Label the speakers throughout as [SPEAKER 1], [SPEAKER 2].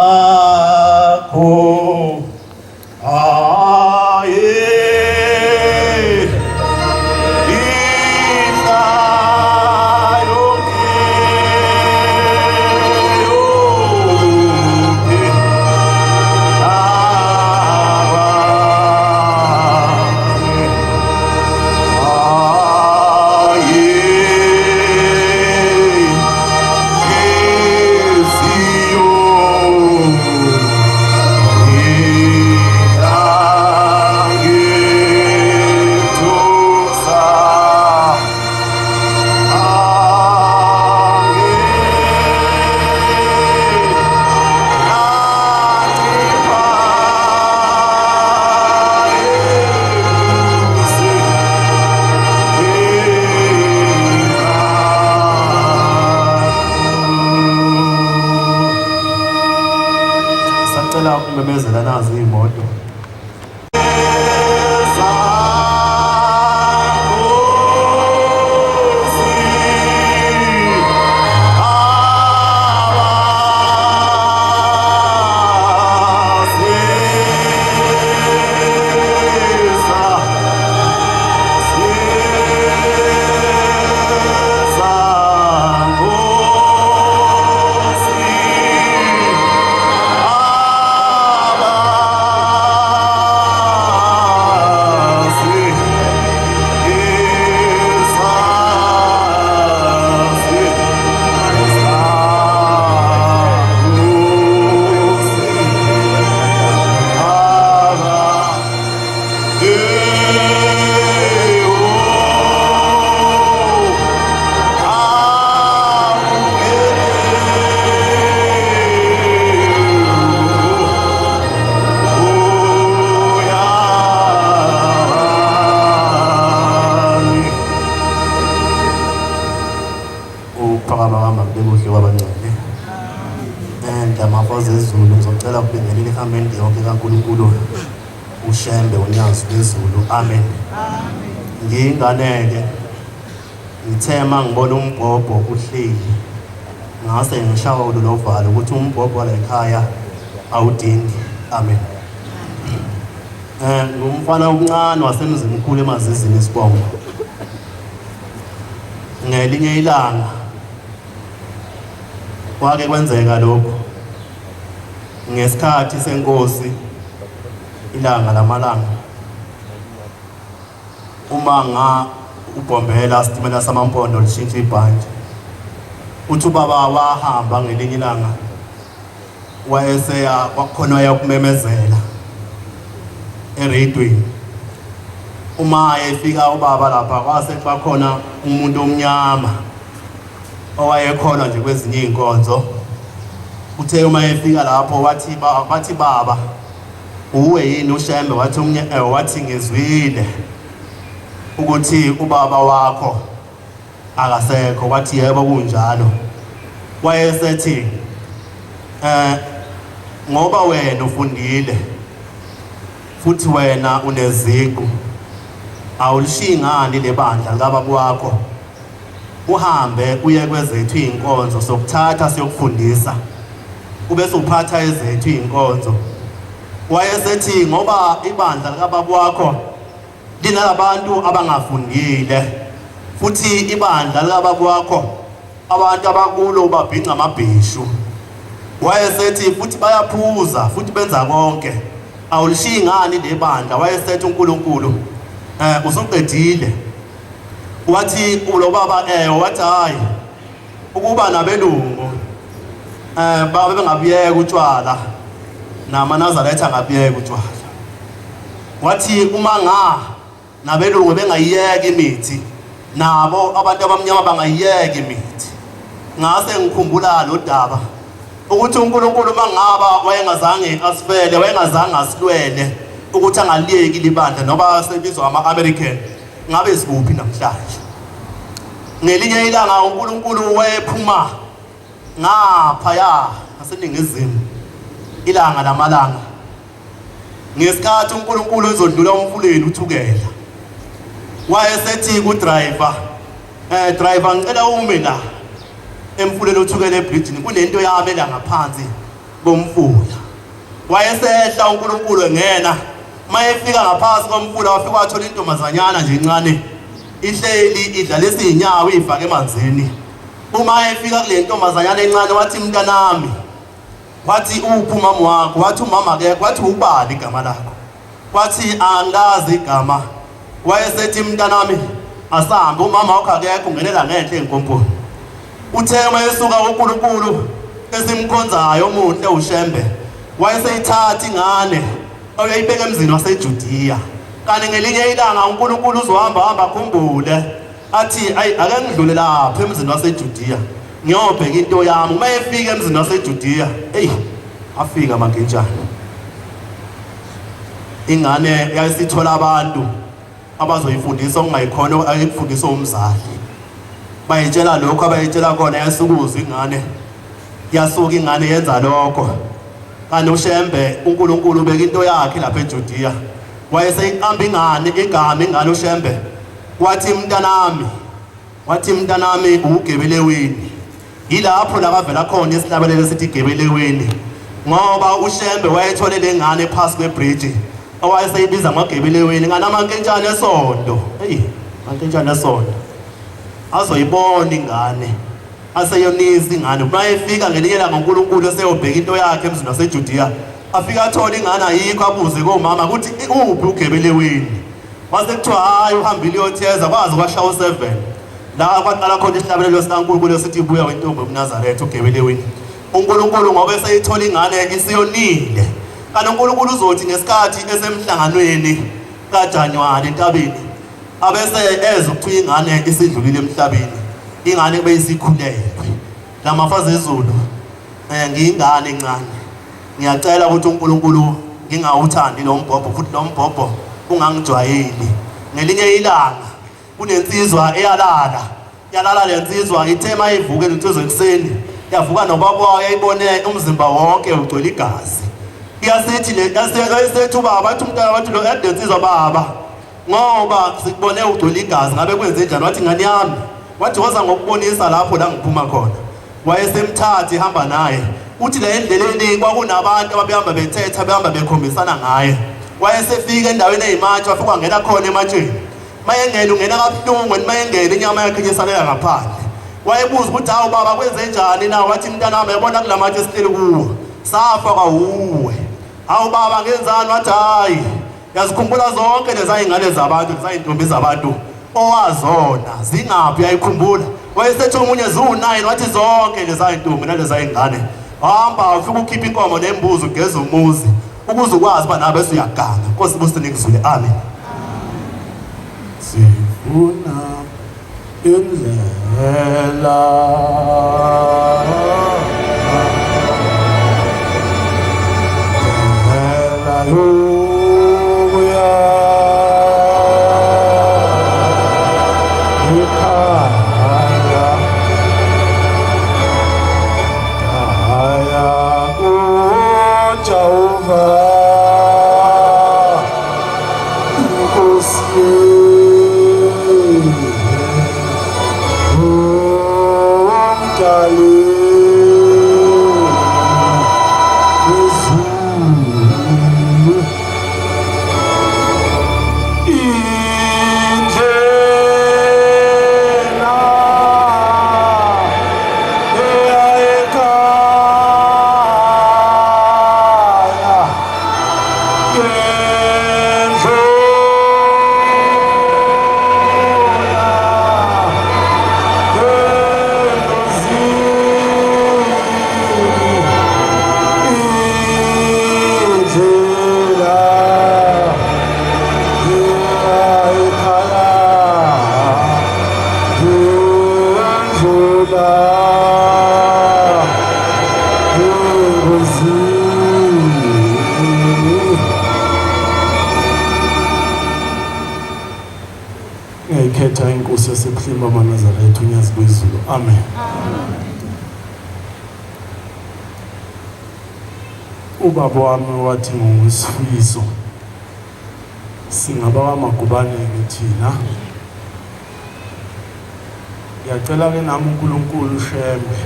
[SPEAKER 1] Akho aye imihla yonke yonke Sacela ukumemezela nazi iy'moto. Ukuphakama kwami akubekuhle kwabangcwele. And amafazi ezulu ngizocela ukubingelela ihamende yonke kaNkulunkulu uShembe unyazi lwezulu. Amen. Ngiyingane-ke ngithe uma ngibona umbhobho uhleli ngase ngishawa ulovalo ukuthi umbhobho wala ekhaya awudingi. Amen. Ngumfana omncane wasemzimkhulu emazizini isibongo. Ngelinye ilanga kwake kwenzeka lokhu ngesikhathi senkosi ilanga lamalanga uma nga ubhombela sitimela samampondo lishintsha ibhantshi uthi ubaba wahamba ngelinye ilanga wayeseya kwakhona wayekumemezela eredweni uma efika ubaba lapha kwase kubakhona umuntu omnyama owayekhona nje kwezinye izinkonzo uthe uma efika lapho wathi bathi baba uwe yini uShembe wathi umnye wathi ngizwile ukuthi ubaba wakho akasekho wathi yebo kunjalo wayesethi eh ngoba wena ufundile futhi wena uneziqu awulishiyi ngani lebandla likababa wakho uhambe uye kwezethu izinkonzo sokuthatha siyokufundisa ube suphatha ezethu izinkonzo wayesethi ngoba ibandla likababa wakho linalabantu abangafundile futhi ibandla likababa wakho abantu abakulo babhinca amabhishu wayesethi futhi bayaphuza futhi benza konke awulishiyi ngani le bandla wayesethi uNkulunkulu eh usuqedile wathi lo baba eh wathi hayi ukuba nabelungu eh babe bengabuyeka utshwala namaNazaretha angabuyeka utshwala wathi uma nga nabelungu bengayiyeka imithi nabo abantu abamnyama bangayiyeka imithi ngase ngikhumbula lo daba ukuthi uNkulunkulu mangaba wayengazange asifele wayengazange asilwele ukuthi angaliyeki libandla noba sebizwa ama-American ngabe sikuphi namhlanje ngelinye ilanga uNkulunkulu wayephuma ngaphaya ngaseningizimu ilanga lamalanga ngesikhathi uNkulunkulu ezodlula umfuleni uthukela wayesethi ku driver eh driver ngicela ume la emfuleni othukela ebridgini kunento yami la ngaphansi. Komfula. Wayesehla uNkulunkulu engena, mayefika ngaphansi komfula wafika wathola intombazanyana nje incane ihleli idlalisa izinyawo ifake emanzini. Uma efika kule ntombazanyana encane wathi, mntanami, wathi uphi umama wakho? Wathi umama akekho. Wathi ubani igama lakho? Wathi angazi igama. Wayesethi mntanami, asambe, umama wakho akekho, ungenela ngenhla enkomponi. Uthe uma esuka uNkulunkulu esimkhonzayo omuhle uShembe, wayeseyithatha ingane oyayibeka emzini waseJudiya. Kanti ngelinye ilanga uNkulunkulu uzohamba hamba akhumbule athi, ayi, ake ngidlule lapha emzini waseJudiya ngiyobheka into yami. Uma efika emzini waseJudiya, eyi, afika amagintshana, ingane yayisithola abantu abazoyifundisa okungayikhona ayifundiswa umzali. Bayitshela lokho abayitshela khona, yasukuza ingane, yasuka ingane yenza lokho. Kanti uShembe uNkulunkulu ubeka into yakhe lapha eJudiya, wayeseyiqamba ingane igama ingane uShembe, wathi mntanami, wathi mntanami ugebeleweni. Yilapho la kavela khona isihlabelelo esithi gebeleweni, ngoba uShembe wayethole lengane phasi kwebridge owayeseyibiza ngogebeleweni. Ngana amankentshane esonto, hey, amankentshane esonto azoyibona ingane, aseyonisa ingane. Uma efika ngelinye ilanga uNkulunkulu eseyobheka into yakhe emzini waseJudiya, afike athole ingane ayikho, abuze komama ukuthi uphi ugebeleweni. Wase kuthiwa hayi, uhambile uyotheza. Kwaze kwashaya u-7 la kwaqala khona isihlabelelo sikaNkulunkulu esithi buya wentombi yobuNazaretha ugebeleweni. uNkulunkulu ngoba eseyithola ingane isiyonile. Kanti uNkulunkulu uzothi ngesikhathi esemhlanganweni kaJanuwari entabeni, abese ezwa ukuthiwa ingane isidlulile emhlabeni, ingane kube isikhulelwe. Lamafazi ezulu, ngiyingane encane, ngiyacela ukuthi uNkulunkulu ngingawuthandi lo mbhobho, futhi lo mbhobho ungangijwayeli. Ngelinye ilanga kunensizwa eyalala, yalala le nsizwa. Ithe mayivuke insizwa ekuseni, yavuka nobaba wayo, yayibone umzimba wonke ugcwele igazi. Iyasithi le, yasethi ubaba, athi umntana, wathi lo ede nsizwa, baba, ngoba sikubone ugcwele igazi, ngabe kwenze njani? Wathi, ngani yami, wathi woza ngokubonisa lapho la ngiphuma khona. Wayesemthatha ehamba naye. Uthi la endleleni kwakunabantu ababehamba bethetha, behamba bekhombisana ngaye. Wayesefika endaweni eyimatshe, wafika wangena khona ematsheni. Mayengena ungena kabuhlungu, and mayengena inyama yakhe iyesalela ngaphandle. Wayebuza ukuthi, hawu baba, kwenze njani na? Wathi, mntanami, yabona kula matshe esihleli kuwo, safa kwawuwe. Hawu baba, ngenzani? Wathi, hayi, yazikhumbula zonke lezayingane zabantu, lezayintombi zabantu owazona, zingaphi? Uyayikhumbula? Wayesethi omunye ziwu-9. Wathi zonke lezayintombi nalezayingane, hamba ufike ukhiphe inkomo nembuzi, ugeze umuzi ukuze ukwazi uba nawe bese uyaganga. Nkosi businikizule, amen.
[SPEAKER 2] Sifuna indlela, indlela yokuya ekhaya, khaya kuJehova Inkosi umdali wezulu. Indlela eya ekhaya ngendlela engozini, indlela eya ekhaya ngendlela engozini. Ngiyayikhetha inkosi yasebuhleni bamaNazaretha uNyazi lwezulu. Amen. Ubaba wami wathi ngokwesifiso singaba wamagubane-ke thina. Ngiyacela-ke nami uNkulunkulu uShembe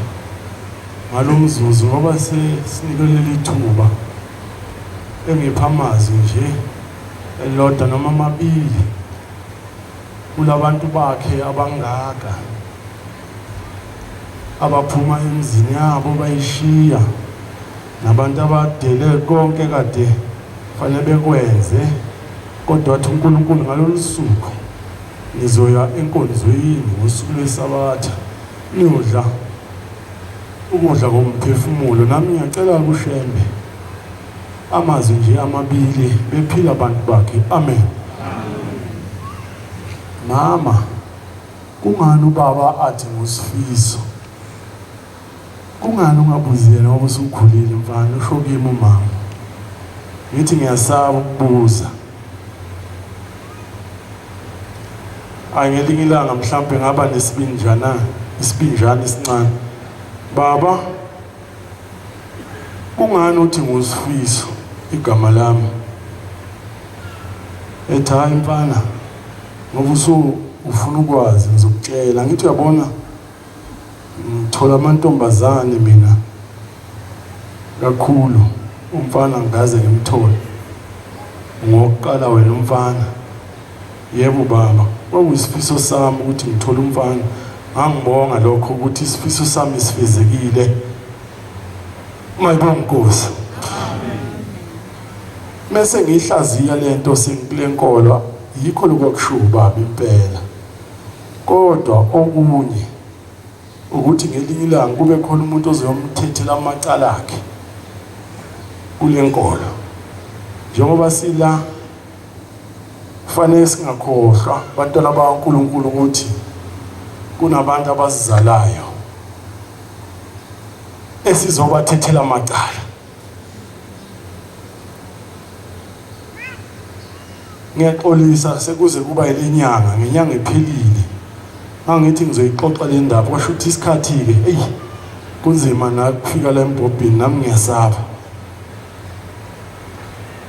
[SPEAKER 2] Ngalomzuzu ngoba sesinikwe leli thuba engipha amazwi nje elilodwa noma amabili kulabantu bakhe abangaka abaphuma emizini yabo bayishiya nabantu abadele konke kade fanele bekwenze kodwa wathi uNkulunkulu ngalolu suku nizoya enkonzweni ngosuku lweSabatha niyodla ukudla komphefumulo. Nami ngiyacela kuShembe amazwi nje amabili bephila abantu bakhe. Amen. Mama, kungani ubaba athi nguSifiso? Kungani ungabuzi yena ngoba usukhulile mfana? Usho kimi umama. Ngithi ngiyasaba ukubuza. Ayi ngelinye ilanga mhlampe ngaba nesibinjana, isibinjana esincane. Baba, kungani uthi nguSifiso igama lami? Ethi hayi mfana, ngoba usu ufuna ukwazi ngizokutshela. Ngithi uyabona ngithola amantombazane mina kakhulu umfana ngaze ngimthole ngokuqala wena umfana yebo baba kwakuyisifiso sami ukuthi ngithole umfana ngangibonga lokho ukuthi isifiso sami sifezekile mayibonga inkosi mese ngiyihlaziya lento sengikule nkolo yikho lokwakushiwo ubaba impela Kodwa okunye ukuthi ngelinye ilanga kube khona umuntu ozoyomthethela amacala akhe kule nkolo. Njengoba sila kufanele singakhohlwa bantwana bakaNkulunkulu ukuthi kunabantu abasizalayo esizobathethela amacala. Ngiyaxolisa sekuze kuba ilenyanga ngenyanga ephelile ngangithi ngizoyixoxa le ndaba kwasho ukuthi isikhathi-ke eyi kunzima nakufika la embhobhini nami ngiyasaba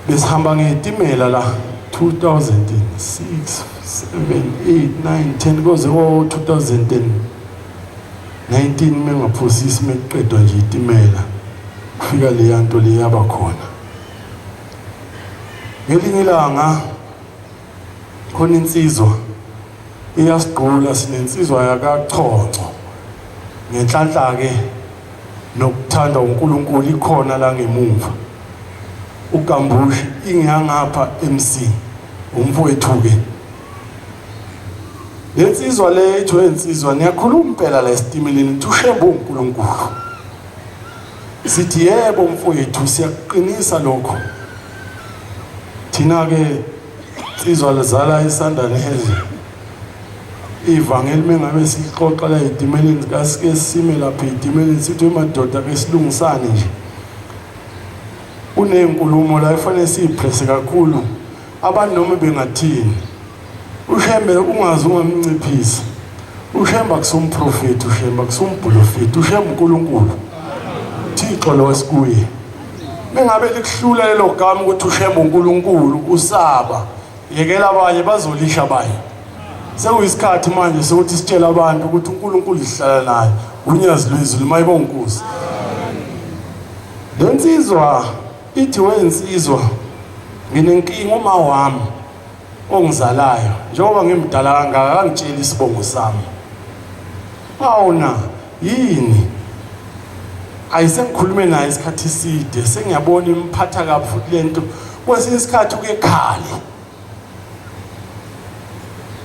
[SPEAKER 2] besihamba ngetimela la 2006 7 8 9 10 koze ko 2019 mengaphosisi mekuqedwa nje itimela kufika leya nto leyaba khona Ngelinye ilanga khona insizwa iyasigqula sinensizwa yakachonco ngenhlanhla ke nokuthanda uNkulunkulu ikhona la ngemuva uGambushi ingiyangapha MC umfowethu ke lensizwa le ithi wensizwa niyakhuluma impela la esitimeleni uthi ushembe uNkulunkulu Sithi yebo mfowethu siyakuqinisa lokho. Thina ke insizwa lezala isanda neheze. Ivangeli mengabe sixoxa la etimeleni kasike sime lapha etimeleni sithi emadoda ke silungisane nje. Kunezinkulumo la efanele siyipresse kakhulu abantu noma bengathini. UShembe ungaze ungamnciphisi. UShembe akusumprofeti, uShembe akusumbhulofeti, uShembe uNkulunkulu. Thixo lo esikuye. Mengabe likuhlula lelo gama ukuthi uShembe uNkulunkulu usaba, yekela abanye bazolisha abanye. Sekuyisikhathi manje sokuthi sitshele abantu ukuthi uNkulunkulu sihlala naye. Unyazi lwezulu mayibonga inkosi. Lensizwa ithi wensizwa nginenkinga uma wami ongizalayo njengoba ngimdala kangaka akangitsheli isibongo sami awuna yini ayisengikhulume naye isikhathi eside sengiyabona imphatha kabi futhi lento kwesinye isikhathi uke khale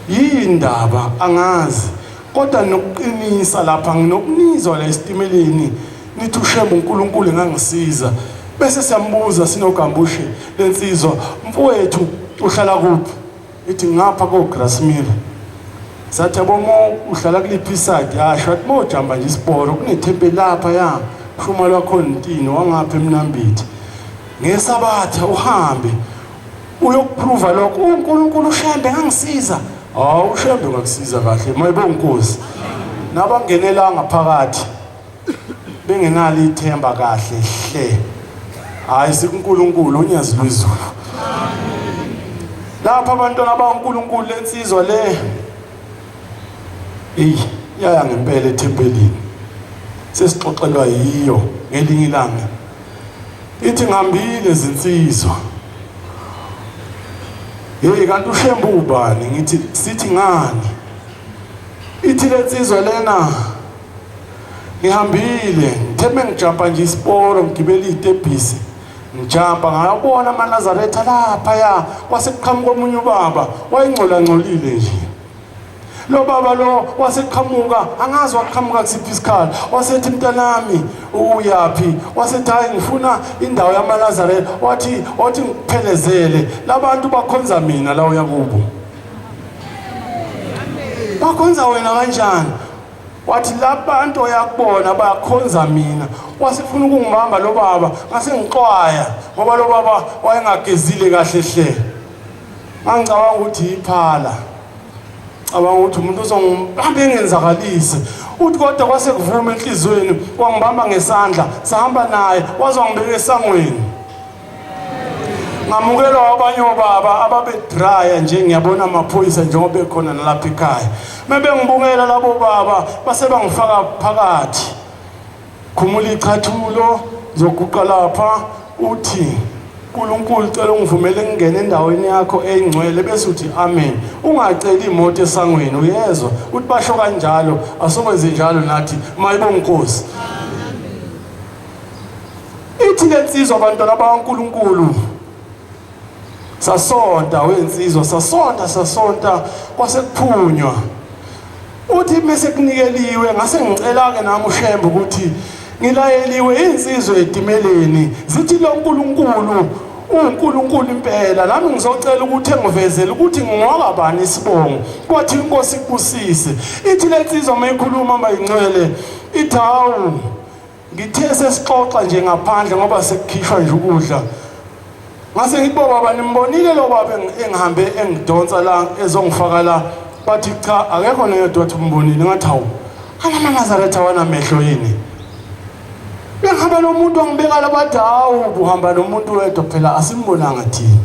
[SPEAKER 2] yindaba angazi kodwa nokuqinisa lapha nginokunizwa la esitimeleni nithi ushembe uNkulunkulu engangisiza bese siyambuza sinogambushe lensizwa mfowethu uhlala kuphi ithi ngapha ko Grasmere sathi yabo mo uhlala kuliphi iside yasho athi mojamba nje isiporo kunethempeli lapha ya shuma lwakho ntini wangapha emnambithi ngesabatha uhambe uyokuprova lokho uNkulunkulu uShembe ngangisiza hawu uShembe ngakusiza kahle mayibonga inkosi nabangenela ngaphakathi bengenalo ithemba kahle hle hayi sikuNkulunkulu unyazi lwezulu lapha abantwana baNkulunkulu lensizwa le eyi yaya ngempela ethempelini. Sesixoxelwa yiyo ngelinye ilanga. Ithi ngihambile zinsizwa. Hey kanti uShembe ubani? Ngithi sithi ngani? Ithi lensizwa lena ngihambile ngithe mengijampa nje isiporo ngigibela izitebhisi ngijampa ngayobona amaNazaretha lapha ya kwase kuqhamuka omunye ubaba wayengcola ngcolile nje lo baba lo waseqhamuka angazi waqhamuka kusiphi isikhala wasethi mntanami uyaphi wasethi hayi ngifuna indawo yamaNazaretha wathi wathi ngikuphelezele labantu bakhonza mina la uya kubo bakhonza wena kanjani wathi labantu oyakubona bakhonza mina wasefuna ukungibamba lo baba ngase ngixwaya ngoba lo baba wayengagezile kahle hle ngangicabanga ukuthi iphala cabanga ukuthi umuntu uzongibamba engenzakalise uthi kodwa kwase kuvuma enhliziyweni wangibamba ngesandla sahamba naye waze wangibeka esangweni ngamukelwa abanye obaba ababedraya nje ngiyabona amaphoyisa njengoba bekhona nalapha ekhaya mebengibukela labo baba base bangifaka phakathi khumula ichathulo zoguqa lapha uthi uNkulunkulu cela ungivumele ngingene endaweni yakho engcwele bese uthi amen ungaceli imoto esangweni uyezwa uthi basho kanjalo asokwenze njalo nathi mayibonga inkosi ithi lensizwa abantwana bakaNkulunkulu sasonta wensizwa sasonta sasonta kwase kuphunywa uthi mese kunikeliwe ngase ngicela ke nami uShembe ukuthi ngilayeliwe insizwa etimeleni zithi lo nkulunkulu uNkulunkulu impela nami ngizocela ukuthi engivezele ukuthi ngingoka bani isibongo kwathi inkosi ikubusise ithi lensizwa mayikhuluma mayincwele ithi hawu Ngithe sesixoxa nje ngaphandle ngoba sekukhishwa nje ukudla. Ngase ngithi bo baba nimbonile lo baba engihambe engidonsa la ezongifaka la. Bathi cha akekho noyedwa wathi umbonile ngathi hawu. AmaNazaretha wanamehlo yini? Bengihamba nomuntu wangibeka la bathi hawu buhamba nomuntu wedwa phela asimbonanga thina.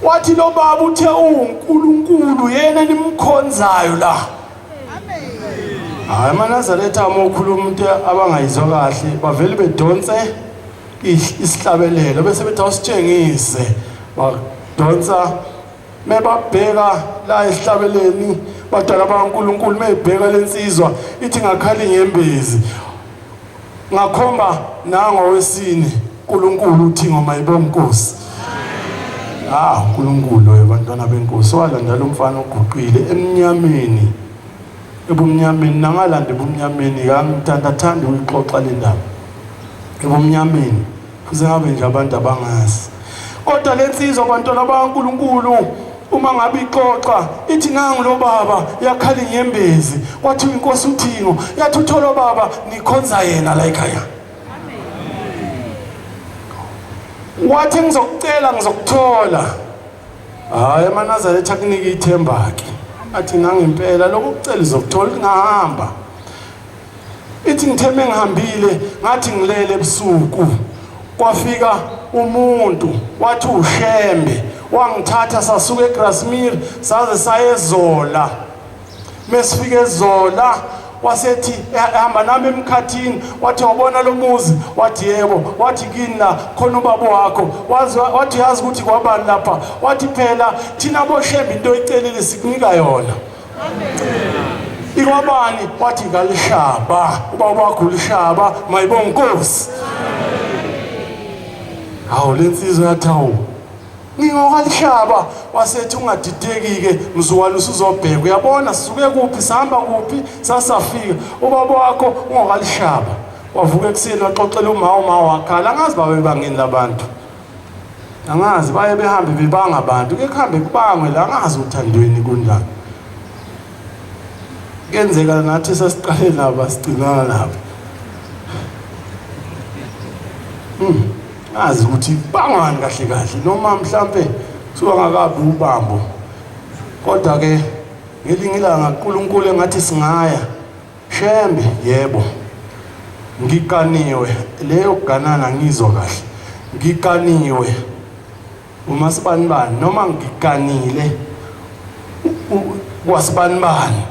[SPEAKER 2] Wathi lo baba uthe uNkulunkulu yena nimkhonzayo la. Hayi amaNazaretha uma ukhuluma into abangayizwa kahle bavele bedonse isihlabelelo bese bethi awusitshengise badonsa mebabheka la esihlabeleni badala bakaNkulunkulu meyibheka lensizwa ithi ngakhala inyembezi Ngakhomba nango wesine uNkulunkulu uthi ngoma ibonga inkosi. Ah uNkulunkulu loyo bantwana benkosi walanda lo mfana oguqile emnyameni. Ebumnyameni nangalanda ebumnyameni kangithanda thanda uyixoxa le ndaba. Ebumnyameni kuze ngabe nje abantu abangazi. Kodwa lensizwa bantwana bakaNkulunkulu uma ngabe ixoxa ithi nangu lo baba yakhala inyembezi kwathi inkosi uthingo yathi utholo baba nikhonza yena la ekhaya wathi ngizokucela ngizokuthola hayi amaNazaretha akunika ithemba ke athi nangempela lokhu kucela izokuthola ngahamba Ithi ngithe mengihambile ngathi ngilele ebusuku kwafika umuntu wathi uShembe wangithatha sasuka eGrasmere saze sayezola mesifika ezola wasethi ehamba nami emkhathini wathi wabona lo muzi wathi yebo wathi kini la khona ubaba wakho wazi wathi yazi ukuthi kwabani lapha wathi phela thina boshembe into oyicelile sikunika yona Ikwabani wathi kalishaba ubaba wakho ulishaba mayibonga inkosi. Hawu lensizwa yathi hawu ngingokalishaba wasethi ungadideki-ke mzukwane usuzobheka uyabona sisuke kuphi sihamba kuphi sasafika ubaba wakho ungokalishaba wavuka ekuseni waxoxela uma uma wakhala angazi babebangeni labantu angazi baye behambe bebanga abantu ke kuhambe kubangwe la angazi uthandweni kunjani kenzeka nathi sasiqale nabo sigcinana nabo ngazi ukuthi bangani kahle kahle noma mhlambe suka ngakabi ubambo kodwa ke ngelinye ilanga uNkulunkulu engathi singaya Shembe yebo ngikaniwe leyo kuganana ngizwa kahle ngikaniwe uMasibanibani noma ngiganile kwasibanibani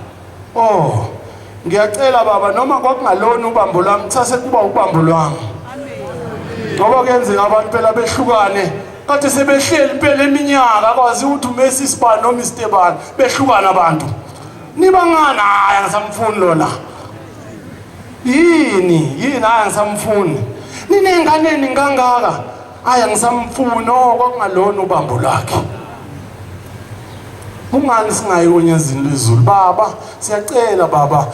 [SPEAKER 2] oh Ngiyacela baba, noma kwakungalona ubambo lwami, kusase kuba ubambo lwami. Ngoba kuyenzeka abantu phela behlukane, kade sebehleli phela iminyaka, kwazi ukuthi uMessi sibani noma Istebani, behlukana abantu. Nibangana, hayi angisamfuni lona. Yini? Yini hayi angisamfuni. Ninenganeni kangaka? Hayi angisamfuni, oh kwakungalona ubambo lwakhe. Kungani singayi onyazini lwezulu? Baba, siyacela baba,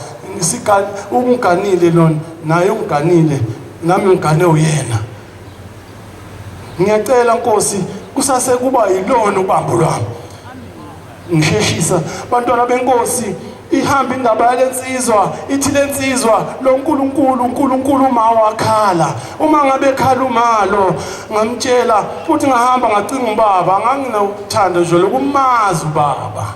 [SPEAKER 2] ungiganile lona, naye ungiganile, nami ngigane uyena. Ngiyacela Nkosi, kusase kuba yilona ubambo lwami. Ngisheshisa bantwana benkosi, ihamba indaba yalensizwa, ithi lensizwa lo nkulunkulu, uNkulunkulu uma wakhala, uma ngabe ekhala umalo, ngamtshela futhi ngahamba ngacinga ubaba, nganginokuthanda nje lokumazi ubaba,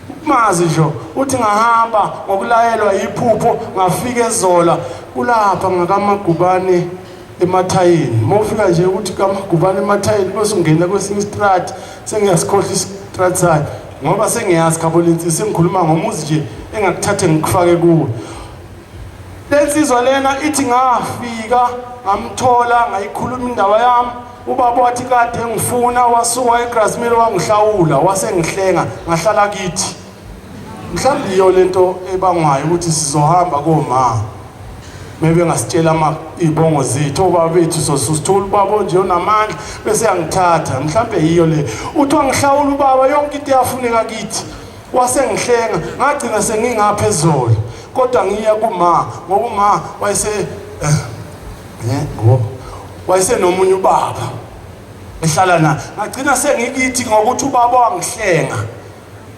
[SPEAKER 2] ukumazi nje. Uthi ngahamba ngokulayelwa iphupho, ngafika eZola kulapha ngakaMagubane emathayini. Uma ufika nje ukuthi kaMagubane emathayini, bese ungena kwesinye istrati, sengiyasikhohlwa istrati sakhe ngoba sengiyazi khabo lensizwa, sengikhuluma ngomuzi nje engakuthathe ngikufake kuwe. Lensizwa lena ithi ngafika ngamthola, ngayikhuluma indaba yami, ubaba wathi kade engifuna, wasuka eGrasmere wangihlawula, wasengihlenga, ngahlala kithi. Mhlawumbe iyo lento ebangwayo ukuthi sizohamba koma maybe ngasitshela ama ibongo zethu, obaba bethu sosusithola ubaba nje onamandla bese yangithatha, mhlawumbe yiyo le. Uthi wangihlawula ubaba yonke into eyafuneka kithi, wasengihlenga, ngagcina sengingapha ezolo, kodwa ngiya kuma ngoba uma wayese wayesenomunye ubaba ehlala na, ngagcina sengikithi ngokuthi ubaba wangihlenga.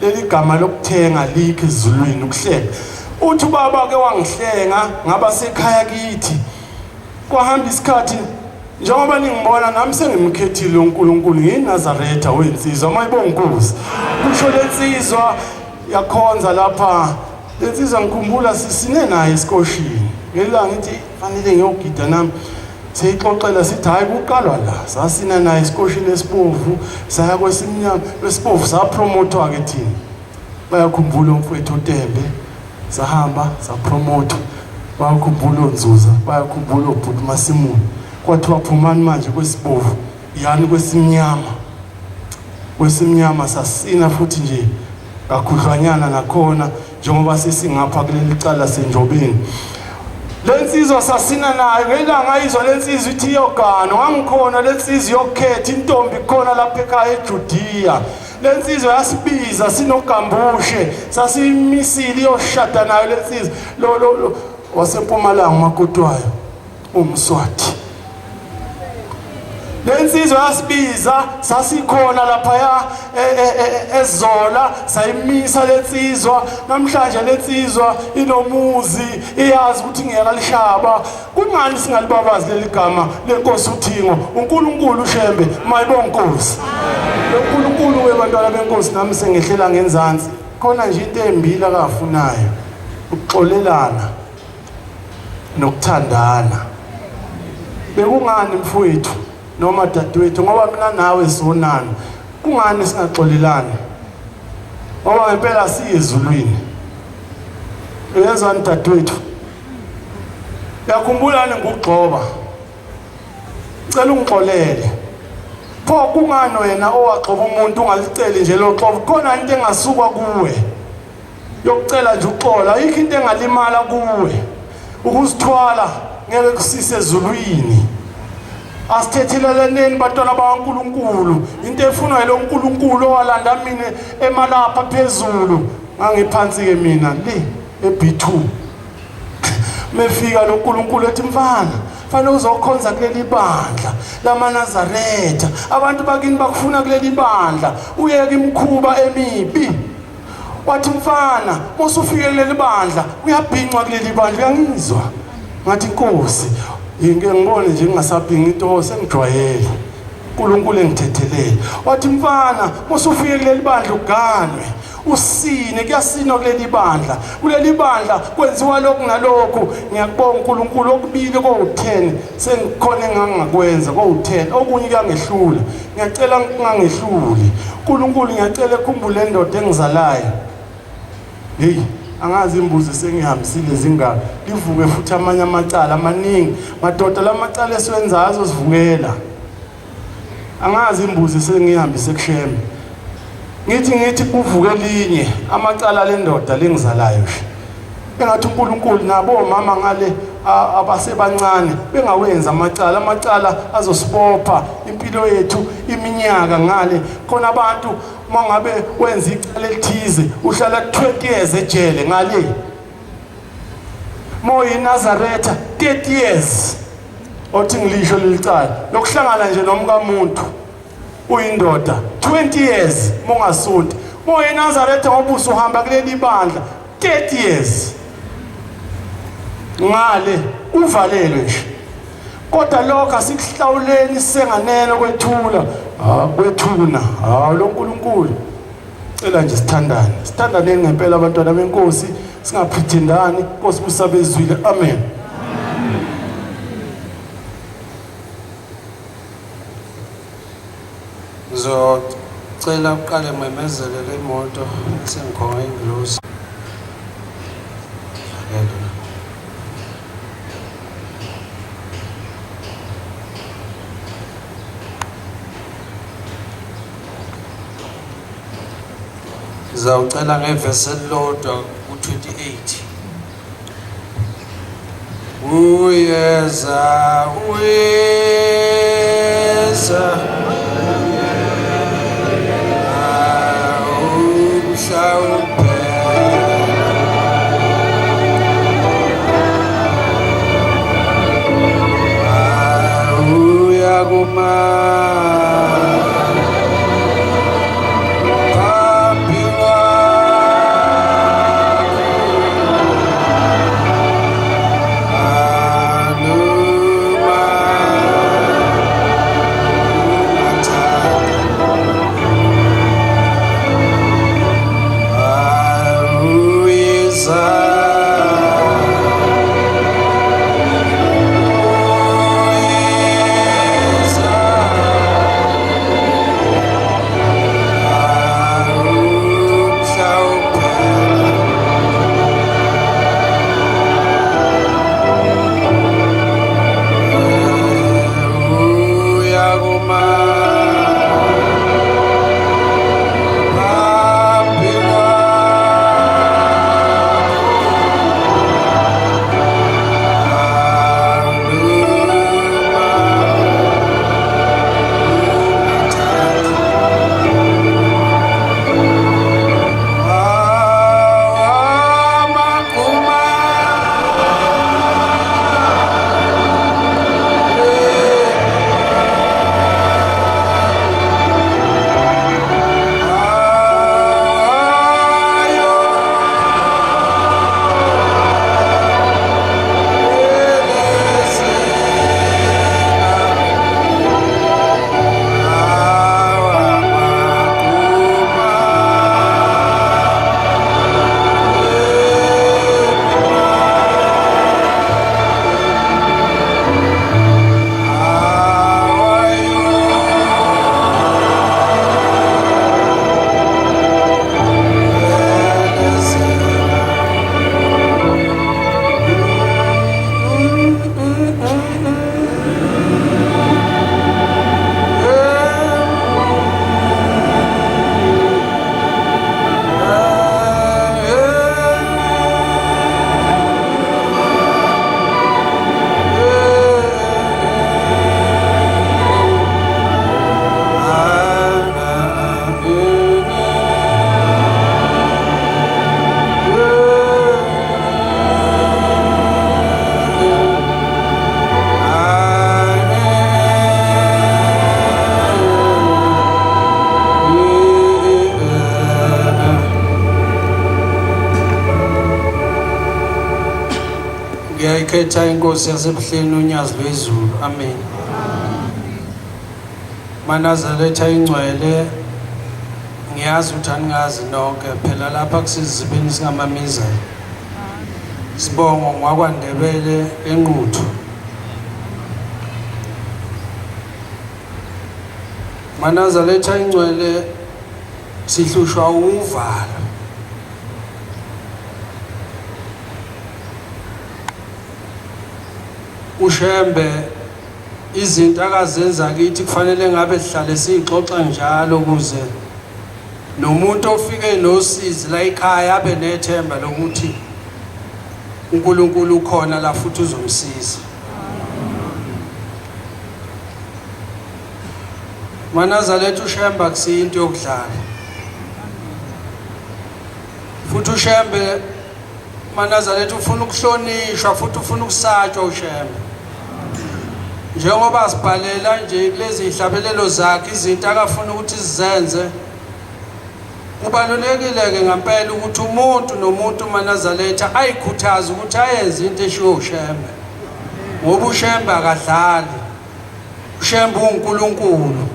[SPEAKER 2] Leli gama lokuthenga likho ezulwini, ukuhlenga. Uthi ubaba ke wangihlenga ngaba sekhaya kithi. Kwahamba isikhathi, njengoba ningibona nami sengimkhethile uNkulunkulu, ngiyiNazaretha wensizwa, mayibonga inkosi. Kusho lensizwa yakhonza lapha, lensizwa ngikhumbula sisine naye esikoshini. Ngelanga ngithi fanele ngiyogida nami, siyixoxela sithi hayi kuqalwa la, sasina naye esikoshini esibovu, saya kwesimnyama esibovu, sapromothwa ke thina. Bayakhumbula umfowethu uTembe, sahamba sapromothwa. Bayakhumbula oNzuza, bayakhumbula obhuti Masimuni. Kwathiwa phumani manje kwesibovu, yani kwesimnyama. Kwesimnyama sasina futhi nje kakhudlwanyana nakhona, njengoba sesingapha kuleli cala senjobeni. Lensizwa sasina nayo ngelanga ayizwa lensizwa ithi iyogana, ngangikhona lensizwa yokukhetha intombi khona lapha ekhaya eJudiya. Lensizwa yasibiza sinogambushe, sasimisile iyoshada nayo lensizwa. Lo lo waseMpumalanga umakoti wayo uMswati. Lensizwa yasibiza, sasikhona laphaya eZola, sayimisa lensizwa. Namhlanje lensizwa inomuzi, iyazi ukuthi ngiyakalishaba. Kungani singalibabazi leli gama lenkosi uThingo, uNkulunkulu uShembe, mayibonga inkosi. Lo Nkulunkulu webantwana benkosi, nami sengehlela ngenzansi. Khona nje into embili akafunayo, ukuxolelana nokuthandana. Bekungani mfowethu noma dadewethu, ngoba mina nawe sonana, kungani singaxolelani? Ngoba ngempela siye ezulwini. Uyezwani dadewethu? Uyakhumbulani ngokugxoba? Cela ungixolele. Pho kungani wena owagxoba umuntu ungaliceli nje lo xobo? Khona into engasukwa kuwe yokucela nje uxolo, ayikho into engalimala kuwe. Ukuzithwala ngeke kusise ezulwini. Asithethelelaneni bantwana bakaNkulunkulu. Into efunwa yilo uNkulunkulu owalanda mina emalapha phezulu, ngangiphansi ke mina le eB2. Mefika lo nkulunkulu ethi mfana, fanele uzokhonza kuleli bandla lamaNazaretha, abantu bakini bakufuna kuleli bandla, uyeke imikhuba emibi. Wathi mfana, usufike kuleli bandla, uyabhincwa kuleli bandla, uyangizwa? Ngathi inkosi, ngike ngibone nje ngingasabhinci into, sengijwayele. uNkulunkulu engithethelele. Wathi mfana, usufike kuleli bandla uganwe, usine, kuyasinwa kuleli bandla. Kuleli bandla kwenziwa lokhu nalokhu. Ngiyakubonga uNkulunkulu, okubili kowu-10 sengikhona engangakwenza kowu-10, okunye kuyangehlula. Ngiyacela ngingangehluli. uNkulunkulu ngiyacela ekhumbule indoda engizalayo. Hey, Angazi imbuzi sengihambisile zingaka. Livuke futhi amanye amacala amaningi. Madoda lamacala esiwenzayo azosivukela. Angazi imbuzi sengihambise kuShembe. Ngithi kuvuke elinye amacala lendoda lengizalayo nje. Engathi uNkulunkulu nabo omama ngale abasebancane bengawenza amacala, amacala azosibopha impilo yethu iminyaka ngale. Khona abantu uma ngabe wenza icala elithize uhlala 20 years ejele ngale. MoyiNazaretha 30 years othi ngilisho lelicala lokuhlangana nje nomkamuntu uyindoda 20 years mongasonti. MoyiNazaretha ngoba usuhamba kuleli bandla 30 years ngale uvalelwe nje. Kodwa lokho asikuhlawuleni senganeno kwethula kwethuna lo nkulunkulu. Cela nje sithandane, sithandaneni ngempela abantwana benkosi, singapretendani. Nkosi busabezwile. Amen.
[SPEAKER 3] Ngizocela uqale ngimemezele le moto sengikhonga ingilosi. Ngizawucela ngevesi elilodwa ku-28. Uyeza, uyeza, umhla uyakuma phambi kwakho anuma ungathanda uyeza uyeza umhla uphela uyakuma phambi kwakho anuma ungathanda awamaguma ayo Ngiyayikhetha inkosi yasebuhleni unyazi lwezulu. Amen. MaNazaretha ingcwele, ngiyazi ukuthi aningazi nonke phela lapha kusizibini singamamizela. Sibongo ngwakwaNdebele eNquthu. MaNazaretha ingcwele, sihlushwa uvalo. uShembe izinto akazenza kithi kufanele ngabe sihlale siyixoxa njalo ukuze nomuntu ofike nosizi la ekhaya abe nethemba lokuthi uNkulunkulu ukhona la futhi uzomsiza. MaNazaretha uShembe akusiyo into yokudlala. Futhi uShembe MaNazaretha ufuna ukuhlonishwa futhi ufuna ukusatshwa uShembe. Njengoba sibhalela nje kulezi zihlabelelo zakhe izinto akafuna ukuthi sizenze. Kubalulekile-ke ngampela ukuthi umuntu nomuntu uManazaretha ayikhuthaze ukuthi ayenze into eshiwo uShembe. Ngoba uShembe akadlali. uShembe uNkulunkulu.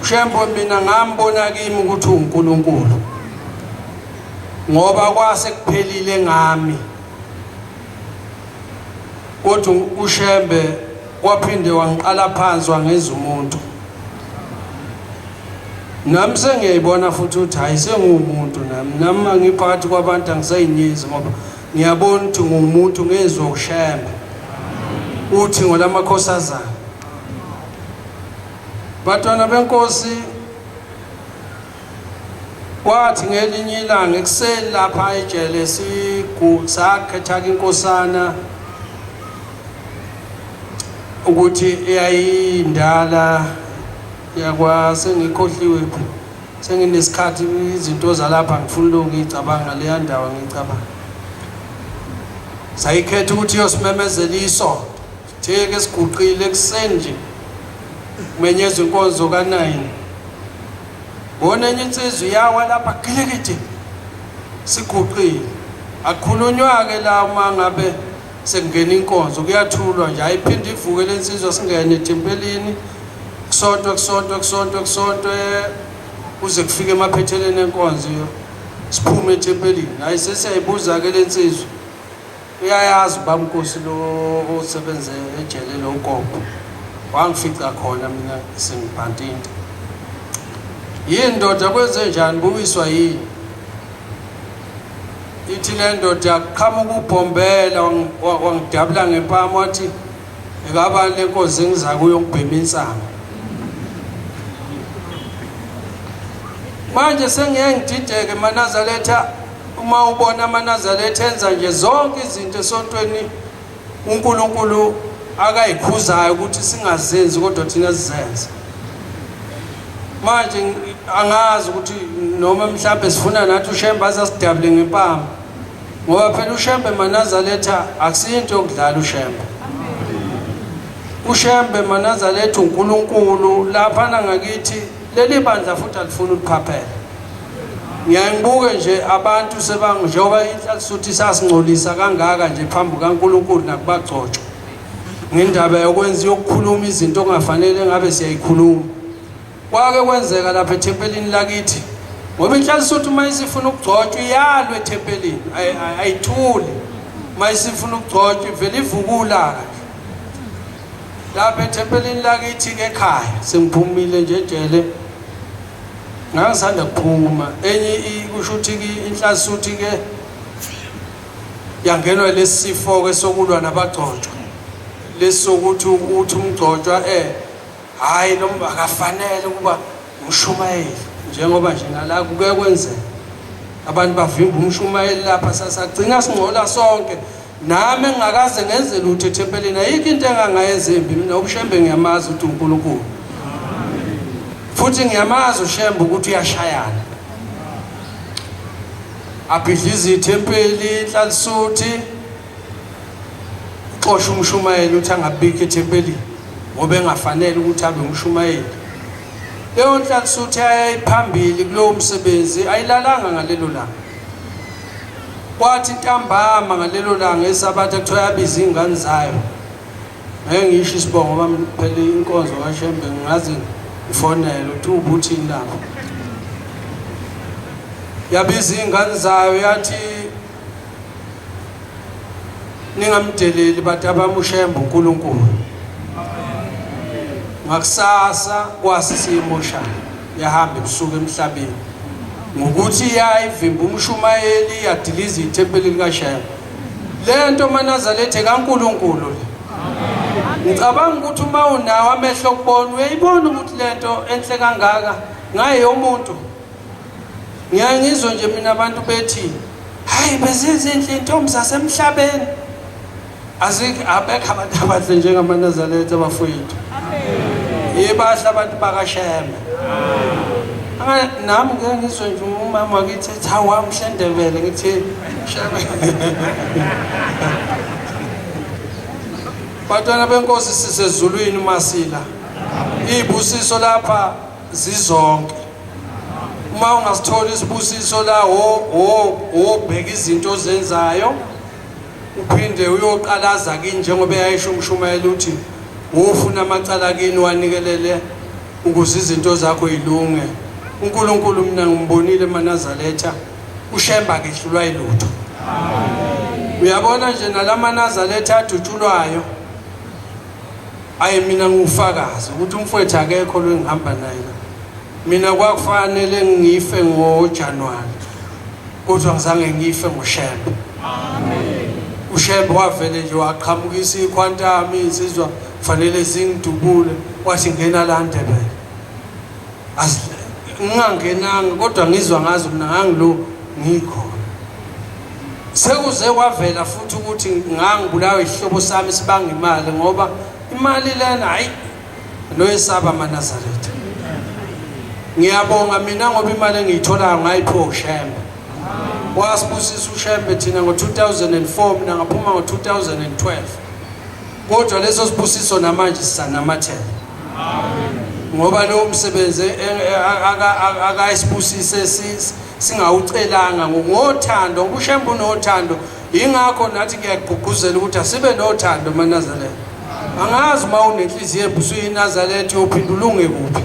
[SPEAKER 3] uShembe mina ngambona kimi ukuthi uNkulunkulu. Ngoba kwase kuphelile ngami. Kodwa uShembe waphinde wangiqala phansi wangenza umuntu. Nami sengiyayibona futhi ukuthi hayi senguwumuntu nami. Nami angiphakathi kwabantu angisayinyezi ngoba ngiyabona ukuthi nguwumuntu ngezwa uShembe. Uthi ngolamakhosazana. Bantwana benkosi kwathi ngelinye ilanga ekuseni lapha ejele sigu sakhetha inkosana ukuthi eyayindala yakwa sengikhohliwe senginesikhathi izinto zalapha ngifuna lokhu ngicabanga leya ndawo ngicabanga sayikhetha ukuthi iyosimemezela isonto sitheke siguqile ekuseni nje kumenyezwa inkonzo ka-9 bona enye insizwa iyawa lapha gilikidi siguqile akukhulunywa-ke la uma ngabe sekungena inkonzo kuyathulwa nje ayiphinde ivuke le nsizwa singene ethempelini kusontwe kusontwe kusontwe kusontwe kuze kufike emaphetheleni enkonzo siphume ethempelini hayi sesiyayibuza-ke le nsizwa uyayazi uba mnkosi lo osebenze ejele lo gogo wangifica khona mina sengibhantinta yini ndoda kwenze njani buwiswa yini ithi le ndoda qhamuka ubhombela wangidabula ngempama wathi ekabani le nkosi engiza kuyo ngibhema insangu manje sengiye ngidideke manazaletha uma ubona amanazaletha enza nje zonke izinto esontweni uNkulunkulu akayikhuzayo ukuthi singazenzi kodwa thina sizenze manje angazi ukuthi noma mhlawumbe sifuna nathi uShembe azasidabule ngempama ngoba phela uShembe manazaletha akusiyinto yokudlala uShembe uShembe manazaletha uNkulunkulu lapha ngakithi leli bandla futhi alifuni uliphaphela ngiyaye ngibuke nje abantu sebang njengoba inhlalisuthi sasingcolisa kangaka nje phambi kukaNkulunkulu nakubagcotshwa ngendaba yokwenza yokukhuluma izinto ongafanele ngabe siyayikhuluma kwake kwenzeka lapha ethempelini lakithi ngoba inhlalisuthi uma isifuna ukugcotshwa iyalwa ethempelini ayithuli uma isifuna ukugcotshwa ivele ivukula lapha ethempelini lakithi-ke ekhaya sengiphumile nje ejele ngangisanda kuphuma enye kusho ukuthi-ke inhlasuthi-ke yangenwa lesi sifo-ke sokulwa nabagcotshwa lesi sokuthi uthi umgcotshwa eh hhayi lo akafanele ukuba umshumayeli njengoba nje nala kuke kwenzeka abantu bavimba umshumayeli lapha sasagcina singcola sonke nami engingakaze ngenze lutho ethempelini ayikho into engangayenza embi mina ubushembe ngiyamazi ukuthi uNkulunkulu futhi ngiyamazi ushembe ukuthi uyashayana abhidliza ithempeli inhlalisuthi xosha umshumayeli ukuthi angabikho ethempelini ngoba engafanele ukuthi abe umshumayeli leyo nhlalisuthi ayayiphambili kulowo msebenzi ayilalanga ngalelo langa Kwathi ntambama ngalelo langa eSabatha kuthiwa yabiza iy'ngane zayo. Ngeke ngisho isibongo ngoba phela inkonzo kaShembe ngingaze ngifonele ukuthi ubuthini lapho. Yabiza iy'ngane zayo yathi ningamdeleli bantu abami uShembe uNkulunkulu. Ngakusasa kwase siyimoshana yahamba ebusuku emhlabeni. Ngokuthi yayivimba umshumayeli yadiliza ithempeli likaShembe. Lento maNazaretha kaNkuluNkulu le. Ngicabanga ukuthi uma unawo amehlo okubona uyayibona ukuthi lento enhle kangaka ngaye yomuntu. Ngiyaye ngizwe nje mina abantu bethi hayi bezizinhle intombi zasemhlabeni. Azikho abekho abantu abahle njengamaNazaretha bafowethu. Yibahle abantu bakaShembe. Nami ngeke ngizwe nje umama wakithi ethi hawu wamhle Ndebele ngithi Shembe. Bantwana benkosi sisezulwini masila. Izibusiso lapha zizonke. Uma ungasithola isibusiso la wo wo wobheka izinto ozenzayo uphinde uyoqalaza kini njengoba eyayisho umshumayeli uthi wofuna amacala kini wanikelele ukuze izinto zakho yilunge uNkulunkulu mina ngimbonile emaNazaretha uShemba akehlulwa yilutho uyabona nje nalamaNazaretha adutshulwayo ayi mina ngiwufakazi ukuthi umfowethu akekho lo engihamba naye mina kwakufanele ngife ngoJanuary kodwa ngizange ngife ngoShembe uShembe wavele nje waqhamukisa iquantum insizwa fanele zingidubule wathi ngena la Ndebele ngingangenanga kodwa ngizwa ngazo mina ngangilo ngikhona sekuze kwavela futhi ukuthi ngangibulawa isihlobo sami sibanga imali ngoba imali lena hayi noyesaba amaNazaretha ngiyabonga mina ngoba imali engiyitholayo ngayiphiwa uShembe wasibusisa uShembe thina ngo-2004 mina ngaphuma ngo-2012 kodwa leso sibusiso namanje sisanamathela ngoba lowo msebenzi e, e, akayisibusise singawucelanga ngothando ngoba uShembe unothando yingakho nathi ngiyagqugquzela ukuthi asibe nothando maNazaretha angazi uma unenhliziyo embi usuyiNazaretha uyophinda ulunge kuphi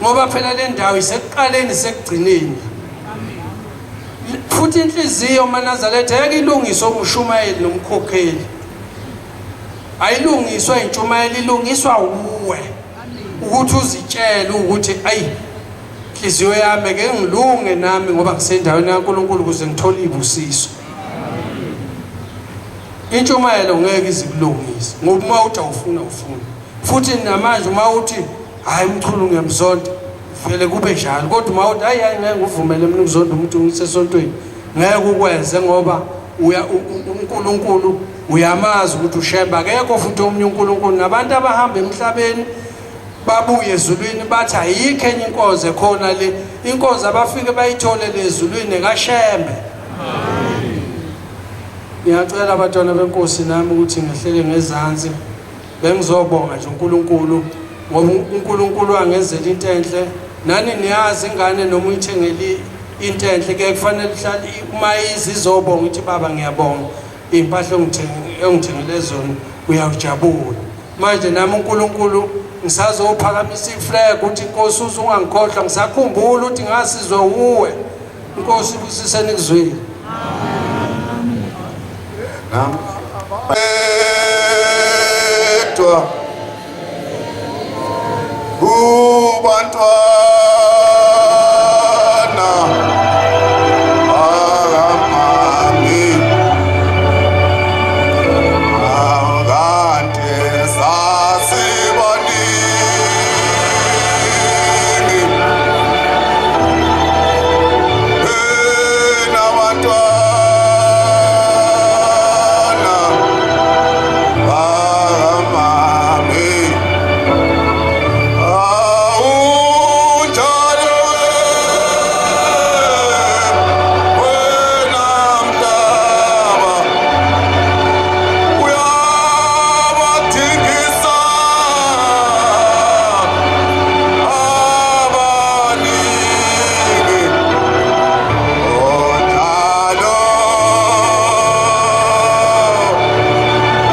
[SPEAKER 3] ngoba phela le ndawo isekuqaleni sekugcineni futhi inhliziyo maNazaretha yeke ilungiswe umshumayeli nomkhokheli ayilungiswa intshumayelo ilungiswa uwe ukuthi uzitshele ukuthi ayi inhliziyo yami ke ngilunge nami ngoba ngisendaweni kaNkuluNkulu ukuze ngithole ibusiso intshumayelo ngeke izikulungise ngoba uma uthi awufuna ufuna futhi namanje uma uthi hayi umchunu ngiyamzonda vele kube njalo kodwa uma uthi hayi hayi ngeke nguvumele mina ukuzonda umuntu ngisesontweni ngeke ukwenze ngoba uya uNkulunkulu uyamazi ukuthi uShembe akekho futhi omunye uNkulunkulu nabantu abahamba emhlabeni babuye ezulwini bathi ayikho enye inkonzo ekhona le inkonzo abafike bayithole lezulwini kaShembe ngiyacela abantwana benkosi nami ukuthi ngehlele ngezansi bengizobonga nje uNkulunkulu ngoba uNkulunkulu wangenzela into enhle nani niyazi ingane noma uyithengele into enhle ke kufanele ihlale uma izizobonga ithi baba ngiyabonga iy'mpahla ongithengele zona uyawujabula manje nami uNkulunkulu ngisazophakamisa iflag ukuthi inkosi uze ungangikhohlwa ngisakhumbula ukuthi ngasizwa uwe inkosi ibusise nikuzwile
[SPEAKER 4] Nami edwa kubantwana bakamami akante sasibaningi nabantwana bakamami awunjalo wena mhlaba uyabathengisa abaningi onjalo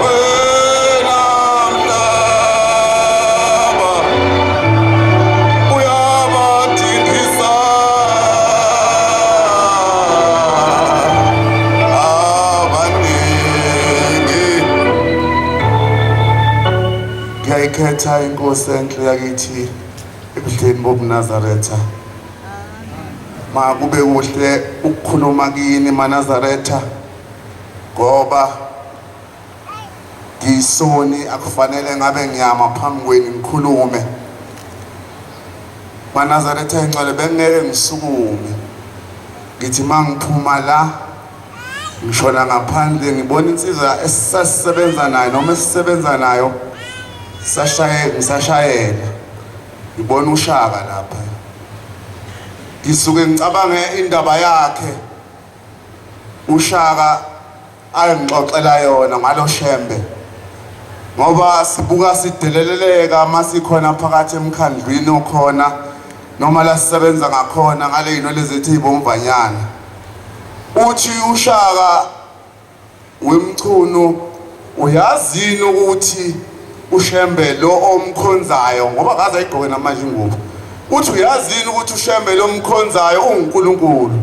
[SPEAKER 4] wena mhlaba uyabathengisa abaningi ngiyayikhetha inkosi enhle yakithi ebuhleni bobuNazaretha makube kuhle ukukhuluma kini maNazaretha Ngoba ngiyisoni akufanele ngabe ngiyama phambi kwenu ngikhulume. MaNazaretha engcwele bengeke ngisukume. Ngithi mangiphuma la ngishona ngaphandle ngibona insizwa esasisebenza nayo noma esisebenza nayo sashaye ngisashayela ngibona ushaka lapha ngisuke ngicabange indaba yakhe ushaka ayengixoxela yona ngalo shembe ngoba sibuka sideleleleka masikhona phakathi emkhandlwini okhona noma la sisebenza ngakhona ngale yinto lezi ethi ibomvanyana uthi ushaka wemchunu uyazini ukuthi ushembe lo omkhonzayo ngoba kaze ayigqoke namanje ingubo uthi uyazini ukuthi ushembe lo omkhonzayo unguNkulunkulu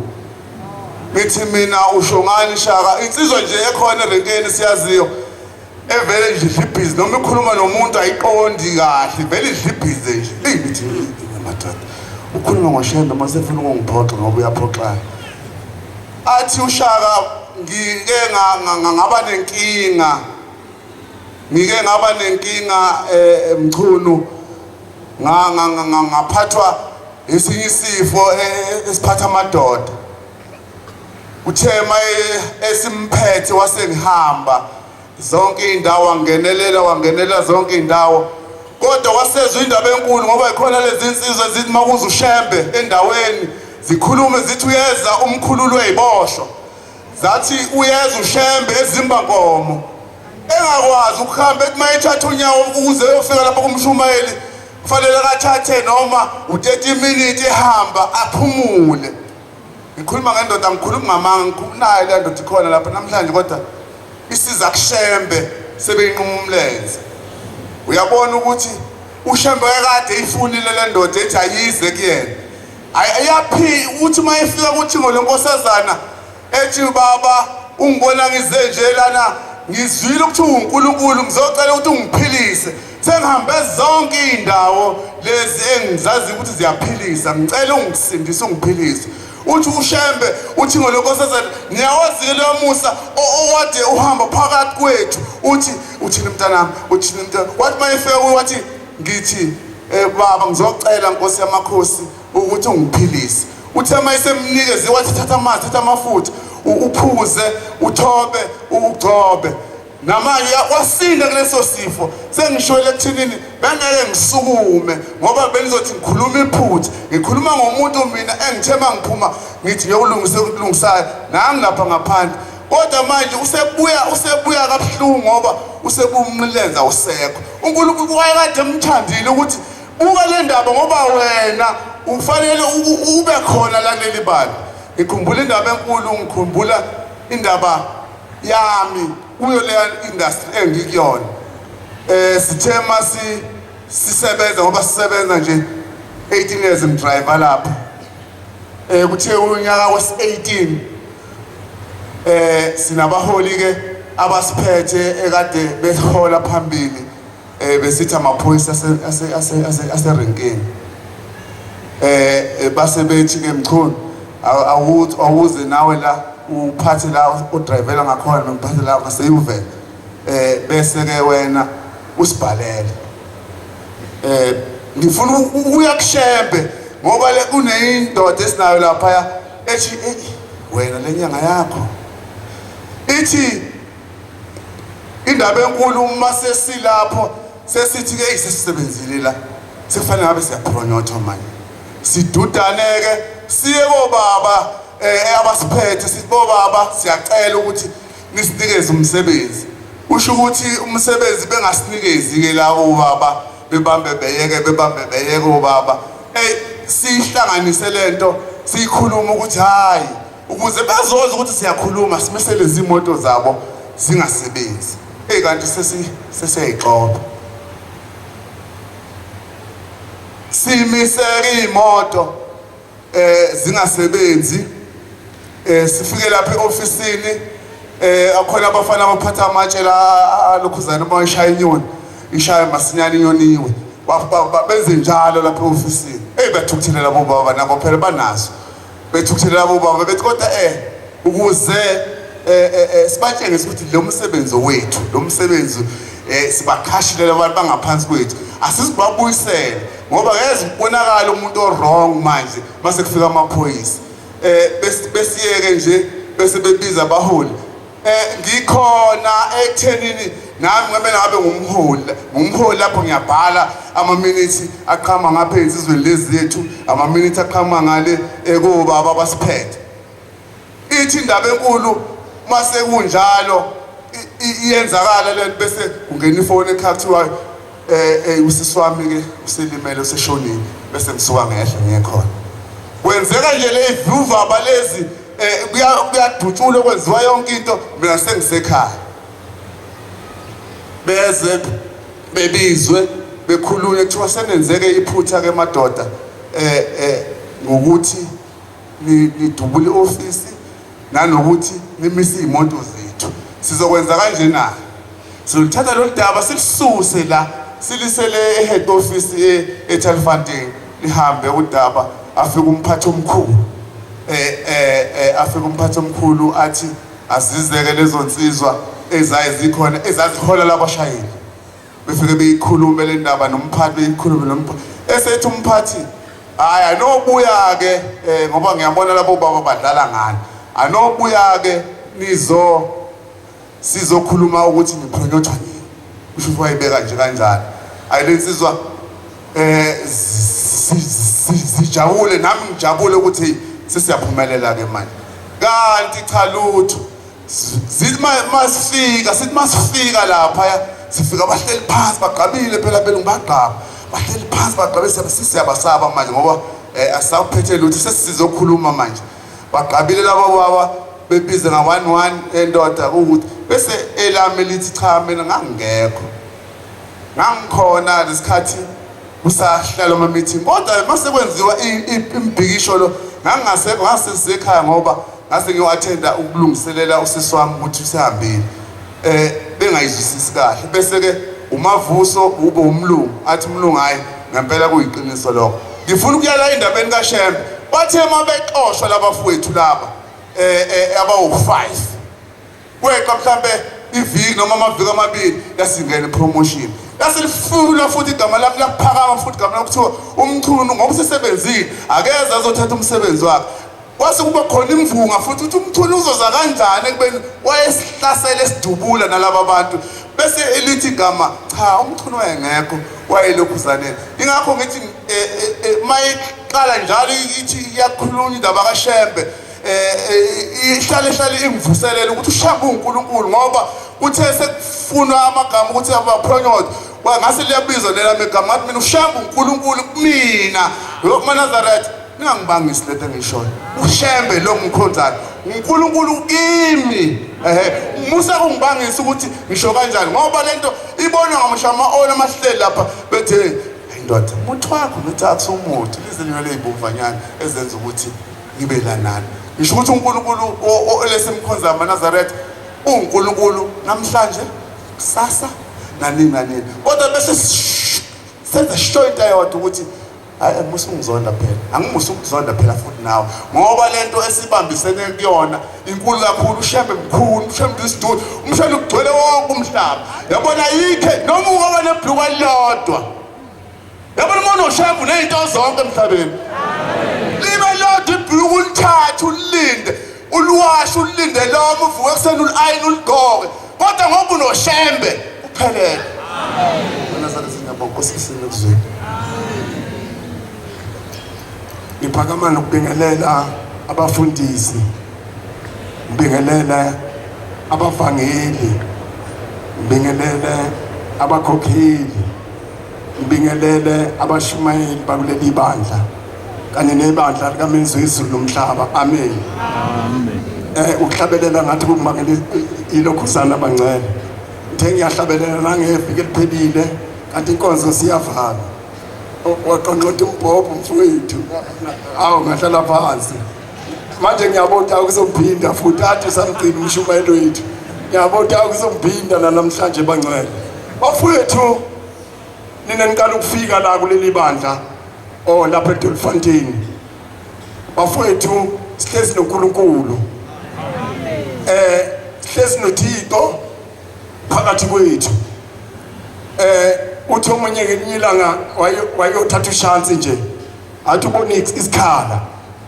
[SPEAKER 4] ngithi mina usho ngani shaka insizwa nje ekhona erenkeni siyaziyo evele nje idlibhizi noma ikhuluma nomuntu ayiqondi kahle vele idlibhize nje eyi ngithi madoda ukhuluma ngoshembe uma sefuna ukungiphoxa ngoba uyaphoxana athi ushaka ngike ngaba nenkinga ngike ngaba nenkinga eh, mchunu ngaphathwa esinye isifo eh, eh, esiphatha amadoda uthe maye esimphethe wasengihamba zonke indawo wangenelela wangenelela zonke indawo kodwa wasezwa indaba enkulu ngoba ikhona lezi insizwa ezithi makuze ushembe endaweni zikhulume zithi uyeza umkhululi weyiboshwa zathi uyeza ushembe ezimbankomo engakwazi ukuhamba ethi mayethatha unyawo ukuze eyofika lapho kumshumayeli kufanele akathathe noma u-30 minutes ehamba aphumule ngikhuluma ngendoda ngikhuluma ngamanga ngikhulunayo le ndoda ikhona lapha namhlanje kodwa isiza kushembe sebeyinquma umlenze uyabona ukuthi ushembe kade ifunile le ndoda ethi ayize kuyena ayaphi uthi uma efika kuthingo lenkosazana ethi baba ungibona ngize nje lana ngizwile ukuthi uNkulunkulu ngizocela ukuthi ungiphilise sengihambe zonke izindawo lezi engizazi ukuthi ziyaphilisa ngicela ungisindise ungiphilise uthi ushembe uthi ngolonkosazana niyawazi-ke loyo musa owade uhamba phakathi kwethu uthi uthini mntanami uthini mntanami wathi uma efika kuye wathi ngithi um baba ngizocela nkosi yamakhosi ukuthi ungiphilise uthe uma esemnikeze wathi thatha amanzi thatha amafutha uphuze uthobe ugcobe namanje wasinda kuleso sifo sengishwele ekuthinini bengeke ngisukume ngoba benizothi ngikhuluma iphutha ngikhuluma ngomuntu mina engithe mangiphuma ngithi ngiyokulungisa okulungisayo nangi lapha ngaphandle kodwa manje usebuya usebuya kabuhlungu ngoba usebumnilenza usekho uNkulunkulu wayekade emthandile ukuthi buka le ndaba ngoba wena ufanele ube khona la kuleli bala ngikhumbula indaba enkulu ngikhumbula indaba yami kuyo leya industry engikuyona eh sithe masi sisebenza ngoba sisebenza nje 18 years ngidriver lapha eh kuthe unyaka wes-18 eh sinabaholi ke abasiphethe ekade behola phambili eh besithi amaphoyisa ase ase ase aserenkeni eh, eh base bethi ke mchunu awuthi awuze nawe la uphathe la udrivela ngakhona ngiphathe la ngaseyuvela eh bese ke wena usibhalele eh ngifuna ukuya kushembe ngoba le kuneyindoda esinayo lapha ethi wena lenyanga yakho ithi indaba enkulu uma sesilapho sesithi ke sesisebenzile la sekufanele ngabe siyaphronyothwa manje sidudaneke siye kobaba eh abasiphethe sithi bobaba siyacela ukuthi nisinikeze umsebenzi usho ukuthi umsebenzi bengasinikezi ke la obaba bebambe beyeke bebambe beyeke obaba hey sihlanganise lento siyikhuluma ukuthi hayi ukuze bazoza ukuthi siyakhuluma simise lezi moto zabo zingasebenzi hey kanti sesi sesiyayixoba simiseke imoto eh zingasebenzi eh sifike lapha eofisini eh akhona abafana abaphatha amatshe la alokhuzana uma ishaya inyoni ishaya masinyane inyoni iwe benze njalo lapha eofisini hey bathukuthelela bobaba nabo phela banazo bethukuthelela bobaba bethi kodwa eh ukuze eh, eh, eh sibatshengise ukuthi lo msebenzi wethu lo msebenzi eh sibakhashile labantu bangaphansi kwethu asizibabuyisele ngoba ngeze kubonakala umuntu o-wrong manje mase kufika amaphoyisa eh besiyeke nje bese bebiza abaholi eh ngikhona ekuthenini nami ngabe ngabe ngumholi ngumholi lapho ngiyabhala ama-minutes aqhama ngapha ey'nsizweni lezi zethu ama-minutes aqhama ngale ekobaba abasiphethe ithi indaba enkulu mase kunjalo iyenzakala lento bese kungena ifoni ekhaya kuthiwa eh, eh usisi wami ke uselimele useshonile bese ngisuka ngehla ngiye khona kwenzeka nje le ivuvaba lezi eh kuyadutshulwa kwenziwa yonke into mina sengisekhaya beze bebizwe bekhulunywe kuthiwa senenzeke iphutha ke madoda eh eh ngokuthi nidubule i-ofisi nanokuthi nimise iy'moto zethu sizokwenza kanje na sizoluthatha lolu daba silususe la silisele e-head office e-Telfontein lihambe udaba afike umphathi omkhulu eh eh, eh afike umphathi omkhulu athi azizeke lezo nsizwa ezaye zikhona ezazihola labashayeli befike beyikhulume le ndaba nomphathi beyikhulume nomphathi esethi umphathi hayi anobuya ke eh, ngoba ngiyabona labo baba badlala ngani anobuya ke nizo sizokhuluma ukuthi niphronyothwa nini kusho ukuthi wayibeka nje kanjalo ayi lensizwa eh sijabule nami ngijabule ukuthi sesiyaphumelela ke manje kanti cha lutho Zithi masifika sithi masifika lapha sifika bahleli phansi bagqabile phela belungu bagqaba bahleli phansi bagqabe siyabasaba manje ngoba eh, asawuphethe lutho sesizokhuluma manje bagqabile laba baba bebize nga 11 endoda ukuthi bese elami lithi cha mina ngangingekho ngangikhona lesikhathi kusahlala ama meeting kodwa mase kwenziwa imbhikisho lo ngangingasekho ngasesekhaya ngoba ngase ngiyo-attenda ukulungiselela usisi wami ukuthi usehambile eh bengayizwisisi kahle bese ke umavuso ube umlungu athi umlungu hayi ngempela kuyiqiniso lokho ngifuna ukuyala indabeni kaShembe bathe mabexoshwa labafowethu laba eh, eh abawu5 kweqa mhlambe iviki noma amaviki amabili lasingena ipromotion laselifuna futhi igama lami laphakama futhi igama lami kuthiwa umchunu ngoba usesebenzile akeze azothatha umsebenzi wakhe kwase kuba khona imvunga futhi ukuthi umchunu uzoza kanjani ekubeni wayesihlasela esidubula nalaba bantu bese elithi igama cha umchunu wayengekho wayelokhuzaneni ingakho ngithi eh, eh, eh, mayiqala njalo ithi iyakhulunywa indaba kaShembe eh, eh ihlale ihlale ingivuselela ukuthi ushamba uNkulunkulu ngoba kuthe sekufunwa amagama ukuthi abaphronyote ngase liyabizwa lela megama ngathi mina ushamba uNkulunkulu kumina yokumaNazaretha ningangibangisi lento engishoyo ushembe lo ngikhonzayo uNkulunkulu kimi ehe musa kungibangisa ukuthi ngisho kanjani ngoba lento ibonwa ngisho ama-ona amahleli lapha bethe ndoda umuthi wakho ngithi akusumuthi lize linwele ey'bomvanyana ezenza ukuthi ngibe la nani ngisho ukuthi uNkulunkulu olesimkhonza amaNazaretha uNkulunkulu namhlanje kusasa nanini nanini kodwa bese senza sho into eyodwa ukuthi hayi musa ungizonda phela angimusa ukuzonda phela futhi nawe ngoba lento esibambisene kuyona inkulu kakhulu ushembe mkhulu ushembe isidudu umshembe ugcwele wonke umhlaba yabona yikhe noma ungaba nebhluka lodwa Yabona uma unoshambu nezinto zonke emhlabeni. Libe lodwa ibhuluku ulithathe ulilinde, uliwashe ulilinde loma uvuke ekuseni uli-ayine uligqoke. Kodwa ngoba unoshembe uphelele. Wena sale singiyabonga Nkosi isime ekuzweni.
[SPEAKER 2] Ngiphakama nokubingelela abafundisi, ngibingelele abavangeli, ngibingelele abakhokheli, Ngibingelele abashumayeli bakuleli bandla kanye nebandla likaMenzi wezulu nomhlaba. Amen. Amen. Eh ukuhlabelela ngathi kungibangela ilokhuzana abangcwele. Ngithe ngiyahlabelela nangeviki eliphelile kanti inkonzo siyavala. Waqonqotha umbhobho mfowethu. Awu ngahlala phansi. Manje ngiyabona ukuthi akuzophinda futhi athi samgcina umshumayelo wethu. Ngiyabona ukuthi akuzophinda namhlanje bangcwele. Bafowethu nina niqala ukufika la kuleli bandla oh lapha eDolfontein. Bafowethu sihlezi noNkulunkulu. Hlezi noThixo phakathi kwethu. Uthi omunye ngelinye ilanga wayothatha ushansi nje, athi ubona isikhala,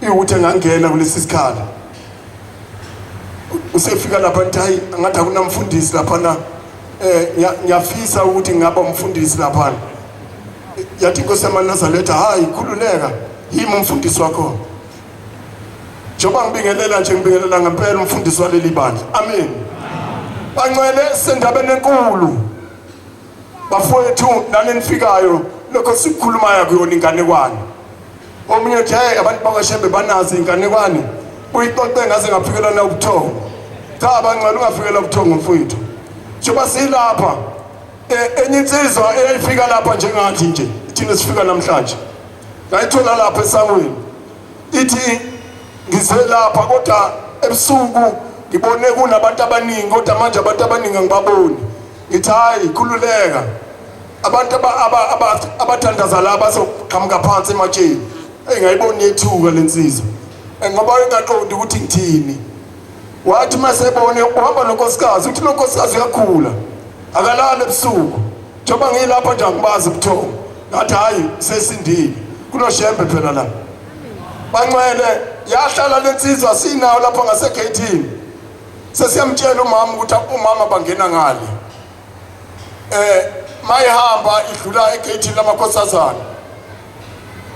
[SPEAKER 2] iwukuthi engangena kulesi sikhala. Usefika lapha ngithi hayi, ngathi akunamfundisi laphana. Ngiyafisa ukuthi ngingaba umfundisi laphana. Yathi inkosi yamaNazaretha, hayi khululeka, yimi umfundisi wakho. Njengoba ngibingelela nje, ngibingelela ngempela umfundisi waleli bandla. Amen. Bangcwele, sendabeni enkulu bafowethu, nani nifikayo, lokho sikukhulumayo kuyona inganekwane. Omunye uthi hey, abantu bakwaShembe banazo inganekwane, uyixoxe ngaze ngafikelwa na ubuthongo. Cha bangcwele, ungafikelwa ubuthongo mfowethu. Njengoba silapha, enye insizwa eyayifika lapha njengathi nje thina sifika namhlanje, ngayithola lapha esangweni, ithi ngize lapha kodwa ebusuku ngibone kunabantu abaningi, kodwa manje abantu abaningi angibaboni. Ngithi hayi khululeka, abantu abathandaza la bazoqhamuka phansi ematsheni. Eyi, ngayibona yethuka lensizwa ngoba ingaqondi ukuthi ngithini. Wathi masebone uhamba nonkosikazi, uthi lo nkosikazi uyakhula, akalali ebusuku, njengoba ngiyilapha nje angibazi ubuthongo. Ngathi hayi, sesindile, kunoShembe phela la. Bangcwele, yahlala lensizwa sinawo lapha ngasegeyithini. Sesiyamtshela umama ukuthi umama bangena ngale. Mayihamba idlula egeyithini lamakhosazana,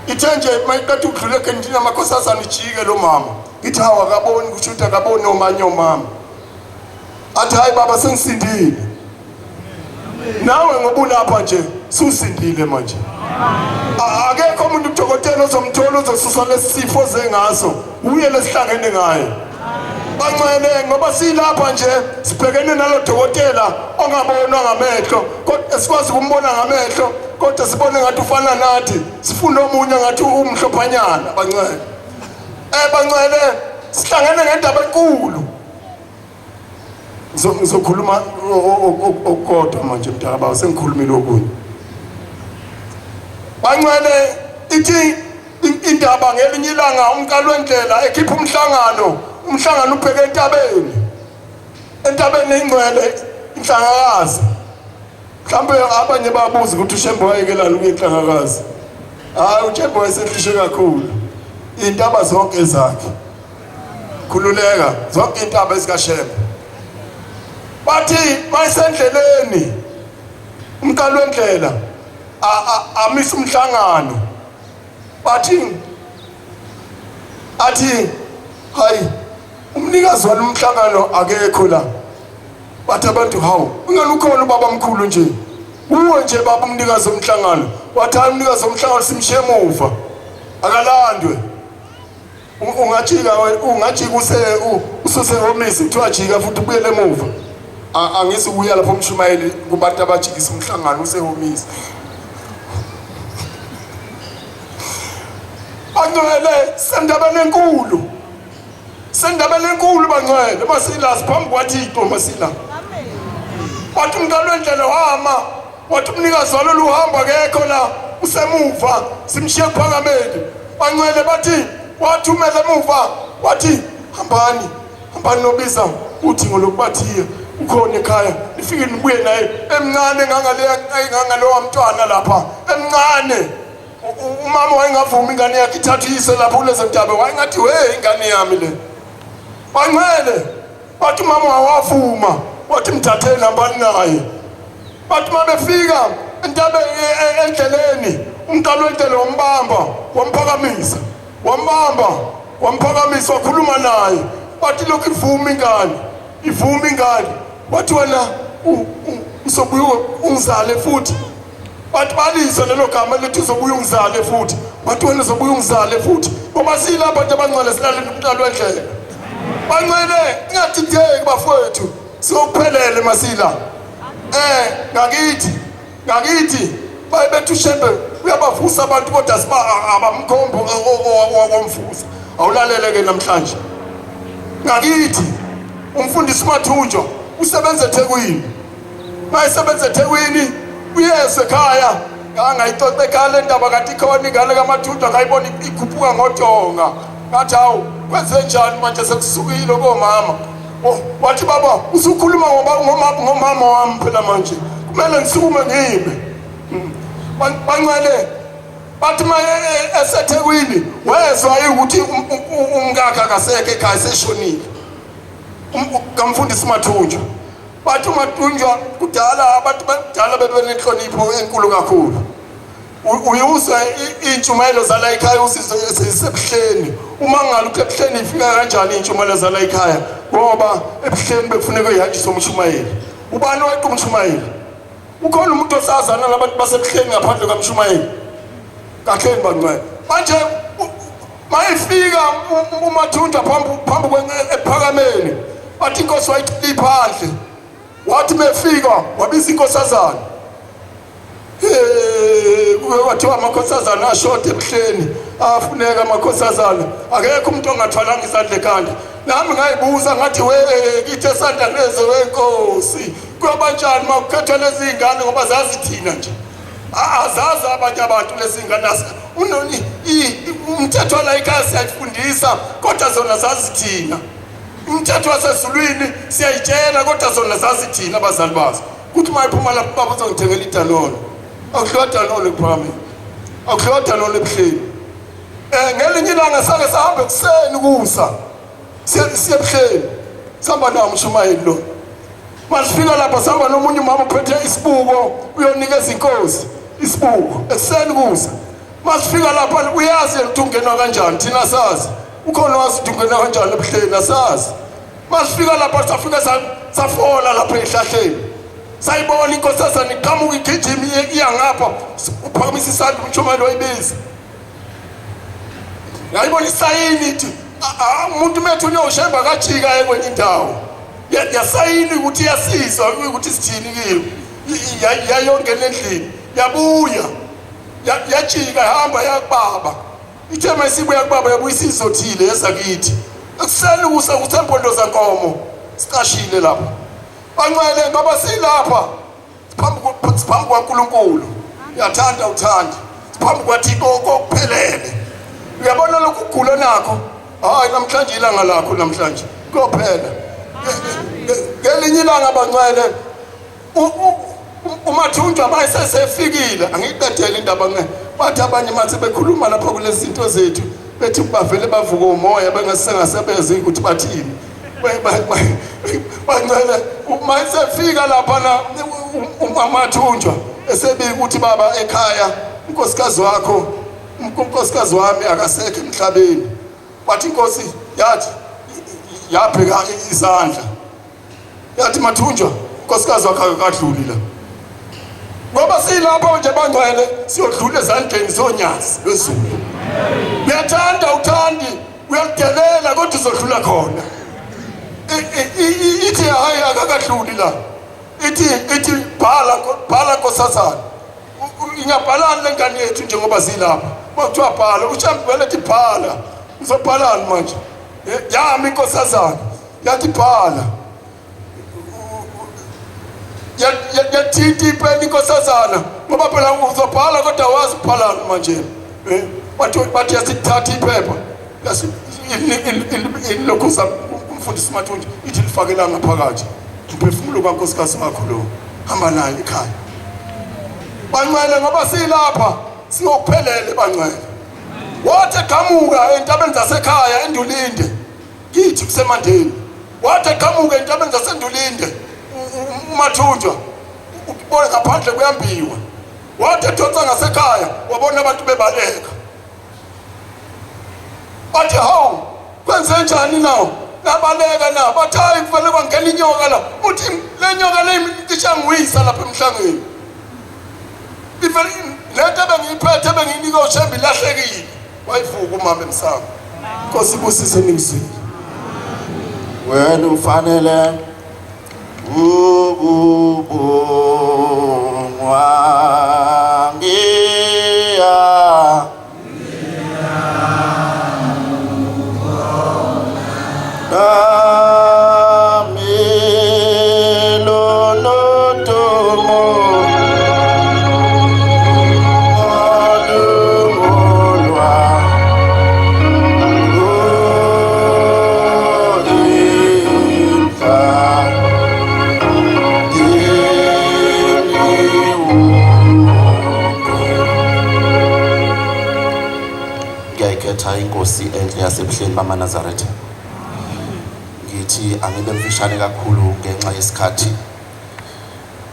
[SPEAKER 2] ithe nje mayiqeda ukudlula egeyithini lamakhosazana ijike lo mama. Ithi hawu, akaboni, kusho ukuthi akaboni omanye omama. Athi hayi baba, sengisindile. Nawe ngoba ulapha nje susindile manje. Akekho umuntu udokotela ozomthola uzosusa lesifo zengaso, uye lesihlangene ngaye. Bangcwele, ngoba silapha nje sibhekene nalo dokotela ongabonwa ngamehlo, kodwa sikwazi ukumbona ngamehlo, kodwa sibone ngathi ufana nathi, sifuna omunye ngathi umhlophanyana. Bangcwele, bangcwele, sihlangene ngendaba enkulu. Ngizokhuluma okukodwa manje mntaka baba, sengikhulumile okunye. Bangcwele, ithi indaba ngelinye ilanga umqali wendlela ekhipha umhlangano, umhlangano ubheke entabeni, entabeni engcwele inhlangakazi. Mhlawumbe abanye babuza ukuthi uShembe wayekelani ukuya enhlangakazi. Hayi, uShembe wayesehlishe kakhulu, iy'ntaba zonke ezakhe. Khululeka, zonke iy'ntaba ezikaShembe. Bathi mayisendleleni umqali wendlela amisa umhlangano, bathi athi hayi, umnikazi walomhlangano akekho la. Bathi abantu hawu, ungani ukhona ubaba mkhulu nje, uwe nje baba umnikazi womhlangano. Wathi hayi, umnikazi womhlangano simshiye emuva, akalandwe. Ungajika, ungajika ususe homisi, kuthiwa jika futhi ubuyele emuva. Angizukuya lapho umshumayeli kubantu abajikisa umhlangano usehomisi. Bangcwele, sendabeni enkulu, sendabeni enkulu bangcwele, masila siphambi kwaThixo, masila. Wathi umqali wendlela wama, wathi umnikazi walolu hambo akekho la, usemuva, simshiye kuphakameni. Bangcwele, bathi wathumela emuva, wathi hambani, hambani nobiza uthi ngolokubathiya ukhona ekhaya, nifike nibuye naye emncane ngangaleya mntwana lapha emncane. Umama wayengavumi ingane yakhe ithathe iyise lapho kulezo ntaba, wayengathi we ingane yami le. Bangcwele, bathi umama wawavuma, wathi mthatheni hambani naye. Bathi uma befika entabeni endleleni, umqali wendlela wambamba wamphakamisa, wambamba wamphakamisa, wakhuluma naye. Bathi lokhu ivuma ingane, ivuma ingane. Wathi wena uzobuye ungizale futhi. Bathi balizwe lelo gama lithi uzobuye ungizale futhi. Bathi wena uzobuye ungizale futhi. Ngoba silapha nje abangcwele, silalele umqali wendlela. Bangcwele, ningadideki bafowethu, siyophelele masila. Ngakithi, ngakithi baye bethi uShembe uyabavusa abantu, kodwa siba abamkhombi owamvusa. Awulalele ke namhlanje. Ngakithi umfundisi Mathunjwa usebenza eThekwini. Mayesebenza eThekwini uyeza ekhaya, ngangayixoxa ekhaya le ndaba, kanti ikhona ingane kaMathunjwa, ngayibona ikhuphuka ngodonga. Ngathi hawu, kwenze njani manje sekusukile komama? Wathi baba usukhuluma ngoba ngomama wami phela manje kumele ngisukume ngime. Bancele bathi maye eseThekwini wezwa ukuthi umkakhe akasekho ekhaya seshonile. Kamfundisi Mathunjwa. Bathi uMathunjwa kudala abantu bakudala bebenenhlonipho enkulu kakhulu. Uyuzwa iy'ntshumayelo zala ekhaya uzizwe sebuhleni. Uma ngalo ukuthi ebuhleni ifika kanjani iy'ntshumayelo zala ekhaya ngoba ebuhleni bekufuneka uyihanjiswe umshumayeli. Ubani oweqa umshumayeli? Ukhona umuntu osazana nabantu basebuhleni ngaphandle kamshumayeli? Kahleni bangcwele. Manje mayifika uMathunjwa phambi phambi ephakameni bathi inkosi wayithela iphandle. Wathi mefika wabiza inkosazana. Kuke kwathiwa amakhosazana ashoda ebuhleni afuneka amakhosazana akekho umuntu ongathwalanga izandla ekhanda. Nami ngayibuza ngathi we kithi esandla leze wenkosi kuyobanjani uma kukhethwa lezi ngane ngoba zazi thina nje azazi abanye abantu lezi ngane umthetho la ekhaya siyayifundisa kodwa zona zazi thina. Umthetho wasezulwini siyayitshela kodwa zona zazi thina abazali bazo. Kuthi uma iphuma lapho baba uzongithengela idanono. Akudliwa danono ekuphakameni. Akudliwa danono ebuhleni. Ngelinye ilanga sake sahamba ekuseni kusa. Siye ebuhleni. Sihamba nawo umshumayeli lo. Masifika lapha sihamba nomunye umama uphethe isibuko uyonikeza inkosi isibuko ekuseni kusa. Masifika lapha uyazi yena ukuthi ungenwa kanjani thina sazi. Ukhona wazi ukuthi ungenwa kanjani ebuhleni asazi. Masifika lapha safika safola lapha ehlahleni. Sayibona inkosazana iqhamuka igijima iya ngapha uphakamisa isandla umshumayeli wayibiza. Ngayibona isayini ithi umuntu methu uyoshemba kajika ekwenye indawo. Yasayini ukuthi iyasizwa ukuthi sithini kiyo. Yayongena endlini yabuya yajika hamba yakubaba. Ithe mayisibuya kubaba yabuya isizothile yeza kithi. Ekuseni kusa kusempondo zankomo sicashile lapha. Bancwele ngoba silapha phambi kwaNkulunkulu. Uyathanda uthanda. Phambi kwaThixo kokuphelele. Uyabona lokhu kugula nakho? Hayi namhlanje ilanga lakho namhlanje. Kuyophela. Ngelinye ilanga bancwele uMathunjwa mayesesefikile angiyiqedele indaba nge bathi abanye mase bekhuluma lapha kulezi zinto zethu bethi bavele bavuke umoya bengasengasebezi ukuthi bathini. Bancele mayesefika lapha na uMathunjwa esebika ukuthi baba ekhaya unkosikazi wakho unkosikazi wami akasekho emhlabeni. Bathi inkosi yathi yabheka izandla yathi Mathunjwa unkosikazi wakho akadluli la. Ngoba silapha nje bangcwele siyodlula ezandleni zonyazi lwezulu. Uyathanda uthandi uyakudelela kodwa uzodlula khona. Ithi hayi akakadluli la. Ithi bhala bhala nkosazana. Ingabhalani lengane yethu njengoba silapha. Kwakuthiwa bhala uShembe ethi bhala. Uzobhalani manje? Yami inkosazana yathi bhala. Yathinta ipeni inkosazana ngoba phela uzobhala kodwa awazi ubhalani manje. Bathi yasithatha iphepha ilokhuza umfundisi Mathunjwa ithi lifakela ngaphakathi umphefumulo kankosikazi wakho lo hamba naye ekhaya. Bancwele ngoba silapha siyokuphelele bancwele. Wathi eqhamuka entabeni zasekhaya eNdulinde kithi kusemandeni. Wathi eqhamuka entabeni zaseNdulinde uMathunjwa ubona ngaphandle kuyambiwa. Wathi edonsa ngasekhaya wabona abantu bebaleka. Bathi hawu kwenze njani nawo? Nabaleka na bathi hayi kufanele kwangena inyoka la. Uthi le nyoka le icishe yangiwisa lapha emhlangeni. Ivele lento ebengiyiphethe ebengiyinika uShembe ilahlekile. Wayivuka umama emsamo. Nkosi ibusise ningizwile.
[SPEAKER 4] Wena ufanele ukubongwa ngiya nami lolodumo olumulwa
[SPEAKER 5] Mthetha inkosi enhle yasebuhleni bamaNazaretha. Ngithi angibe mfishane kakhulu ngenxa yesikhathi.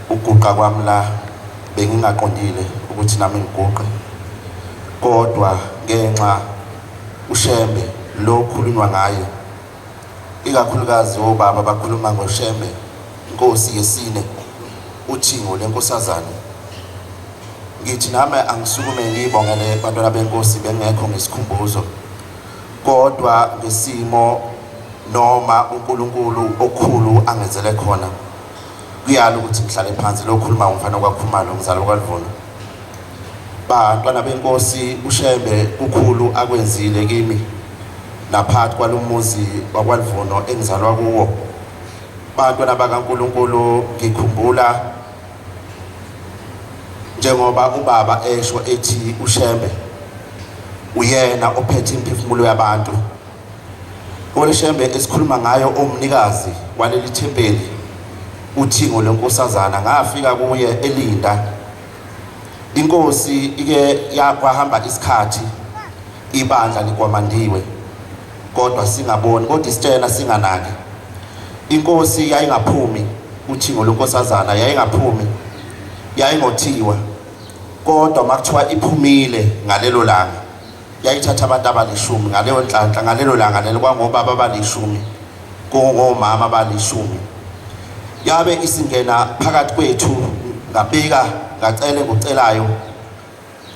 [SPEAKER 5] Uguqa kwami la bengingaqondile ukuthi nami ngiguqe. Kodwa ngenxa uShembe lo khulunywa ngaye ikakhulukazi obaba bakhuluma ngoShembe inkosi yesine uthingo lenkosazane ngithi nami angisukume ngiyibongele bantwana benkosi bengekho ngesikhumbuzo kodwa ngesimo noma uNkulunkulu okukhulu angenzele khona kuyala ukuthi ngihlale phansi lokhuluma umfana kwakhumalo ngizalwa kwaLuvuno bantwana benkosi uShembe kukhulu akwenzile kimi naphakathi kwalomuzi wakwaLuvuno engizalwa kuwo bantwana bakaNkulunkulu ngikhumbula njengoba ubaba esho ethi uShembe uyena ophethe imphefumulo yabantu uShembe esikhuluma ngayo omnikazi waleli thempeli uthingo lenkosazana ngafika kuye elinda inkosi ike yakwahamba isikhathi ibandla likwamandiwe kodwa singaboni kodwa isitshena singanaki inkosi yayingaphumi uthingo lwenkosazana yayingaphumi yayingothiwa kodwa makuthiwa iphumile ngalelo langa yayithatha abantu abalishumi ngaleyo nhlanhla ngalelo langa lelo kwangobaba abalishumi kungomama abalishumi yabe isingena phakathi kwethu ngabika ngacela engikucelayo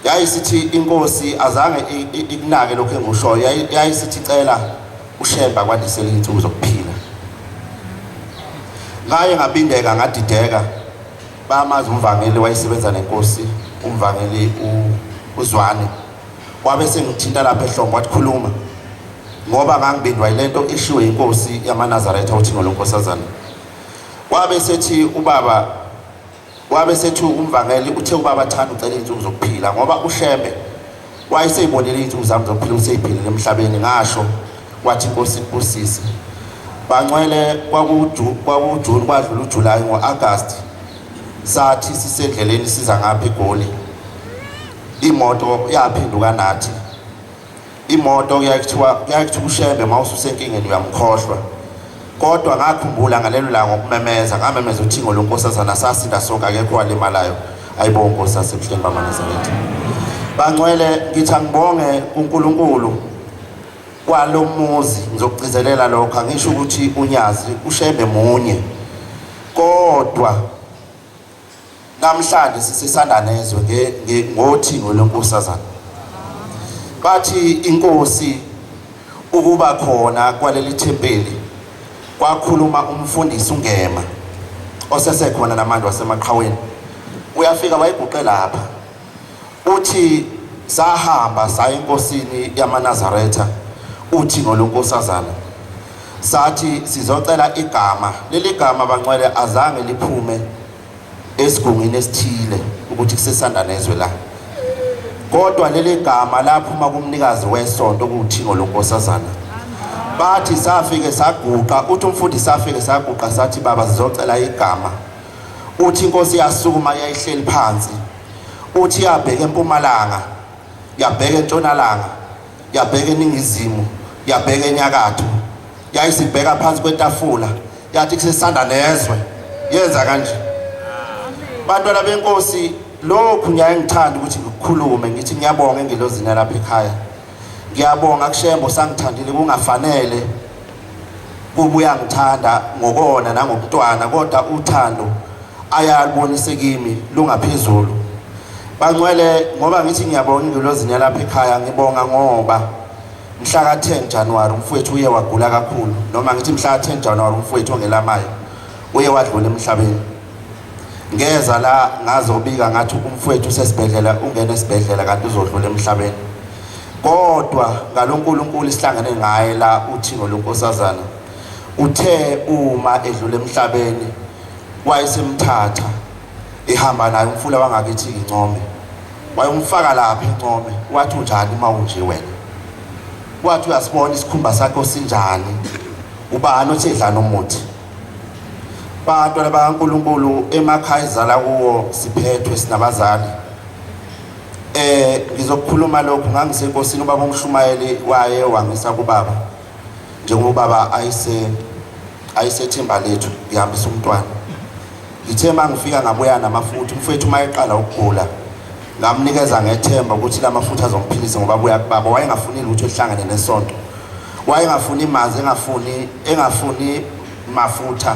[SPEAKER 5] yayisithi inkosi azange ikunake lokho engikushoyo yayisithi cela uShemba kwandisele izinsuku zokuphila ngaye ngabindeka ngadideka bamazi umvangeli wayesebenza nenkosi umvangeli uZwane wabe sengithinta lapha ehlombe wathi khuluma ngoba ngangibindwa yilento eshiwe inkosi yamaNazaretha uThingo lonkosazana wabe sethi ubaba Wabe sethi umvangeli uthe ubaba thanda ucela izinsuku zokuphila ngoba uShembe wayeseyibonile izinsuku zami zokuphila useyiphilile emhlabeni ngasho wathi inkosi ikubusise bangcwele kwakuJune kwadlula uJuly ngo-August sathi sisendleleni siza ngapha eGoli imoto yaphenduka nathi imoto kuyakuthiwa kuyakuthiwa uShembe uma ususenkingeni uyamkhohlwa kodwa ngakhumbula ngalelo langa ukumemeza ngamemeza uthingo lonkosazana sasinda sonke akekho walimalayo ayibo nkosi yasebuhleni bamaNazaretha bangcwele ngithi angibonge kuNkulunkulu kwalomuzi ngizokugcizelela lokho angisho ukuthi unyazi uShembe munye kodwa Namhlanje sisesanda nezwe ngothingo lwenkosazana. Bathi inkosi ukuba khona kwaleli thempeli kwakhuluma umfundisi uNgema osesekhona namanje wasemaqhaweni uyafika wayiguqe lapha uthi sahamba saya enkosini yamaNazaretha uthi ngolonkosazana sathi sizocela igama leli gama bangcwele azange liphume esigungwini esithile ukuthi kusesanda nezwe la kodwa leli gama laphuma kumnikazi wesonto kuwuthingo lonkosazana bathi safike saguqa uthi umfundi safike saguqa sathi baba sizocela igama uthi inkosi yasukuma yayihleli phansi uthi yabheka empumalanga yabheka entshonalanga yabheka eningizimu yabheka enyakatho yayisibheka phansi kwetafula yathi kusesanda nezwe yenza kanje bantwana benkosi lokhu ngiyaye ngithanda ukuthi ngikukhulume ngithi ngiyabonga engilozini lapha ekhaya ngiyabonga kushembo sangithandile kungafanele kuba uyangithanda ngokona nangobutwana kodwa uthando ayalubonise kimi lungaphezulu bangcwele ngoba ngithi ngiyabonga ingilozini yalapha ekhaya ngibonga ngoba mhla ka-10 January umfowethu uye wagula kakhulu noma ngithi mhla ka-10 January umfowethu ongelamayo uye wadlula emhlabeni ngeza la ngazobika ngathi umfowethu usesibhedlela ungena esibhedlela kanti uzodlula emhlabeni kodwa ngaloNkulunkulu isihlangene ngaye la uthingo lonkosazana uthe uma edlula emhlabeni wayesemthatha ehamba naye umfula wangakithi ngincome wayomfaka lapha encome wathi unjani uma unje wena wathi uyasibona isikhumba sakho sinjani ubani othe dlana umuthi bantwana bakaNkulunkulu emakhaya izala kuwo siphethwe sinabazali. Ngizokukhuluma lokhu ngangisenkosini ubaba umshumayeli waye wangisa kubaba njengoba ubaba ayise ayisethemba lethu ngihambisa umntwana. Ngithe mangifika ngabuya namafutha umfowethu uma eqala ukugula ngamnikeza ngethemba ukuthi la mafutha azomphilisa ngoba abuya kubaba wayengafuni lutho ehlangene nesonto wayengafuni manzi engafuni engafuni mafutha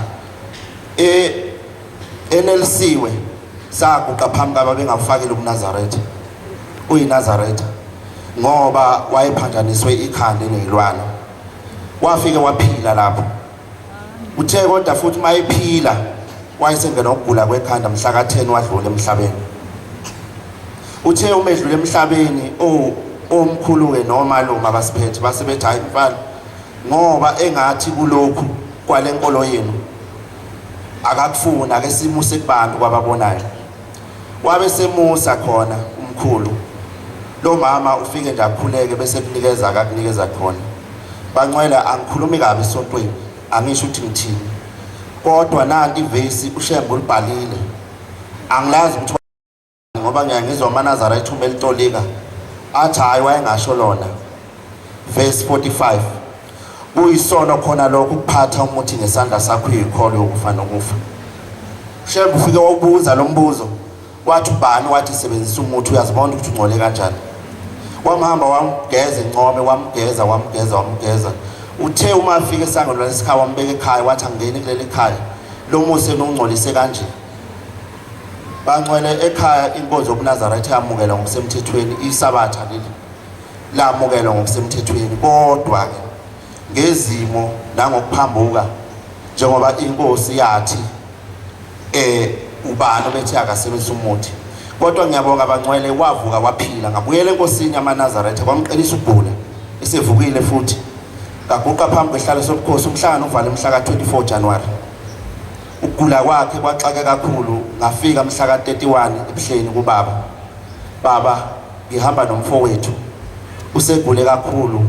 [SPEAKER 5] e enelisiwe saguqa phambi kwaba bengafakile ubuNazaretha uyiNazaretha ngoba wayephanjaniswe ikhanda eneyilwane wafike waphila lapho Uthe kodwa futhi uma ephila wayesengena ukugula kwekhanda mhla ka-10 wadlula emhlabeni. Uthe uma edlula emhlabeni omkhulu-ke nomalume abasiphethe base bethi hhayi mfana ngoba engathi kulokhu kwale nkolo yenu akakufuni ake simuse kubantu kwababonayo. Wabe semusa khona umkhulu lo mama ufike nje akhuleke bese kunikeza akakunikeza khona. Bancwele angikhulumi kabi esontweni angisho ukuthi ngithini kodwa nanti ivesi uShembe ulibhalile angilazi ukuthi ngoba ngiyangizwa amaNazaretha uma elitolika athi hhayi wayengasho lona verse 45 kuyisono khona lokho ukuphatha umuthi ngesandla sakho uyikholo yokufa nokufa Shembe ufike wawubuza lo mbuzo wathi ubani wathi sebenzisa umuthi uyazibona ukuthi ungcole kanjani wamhamba wamgeza income wamgeza wamgeza wamgeza uthe uma afika esangweni lesikhaya wambeka ekhaya wathi angeni kuleli khaya lo musi enungcolise kanje bangcwele ekhaya inkonzo yobuNazaretha yamukelwa ngokusemthethweni isabatha leli lamukelwa ngokusemthethweni kodwa ke ngezimo nangokuphambuka njengoba inkosi yathi eh ubani obethe akasebenzisa umuthi kodwa ngiyabonga bangcwele wavuka waphila ngabuyela enkosini yamaNazaretha kwamqinisa ukugula esevukile futhi ngaguqa phambi kwehlalo sobukhosi umhlangano uvale mhla ka-24 January ukugula kwakhe kwaxake kakhulu ngafika mhla ka-31 ebuhleni kubaba baba ngihamba nomfowethu usegule kakhulu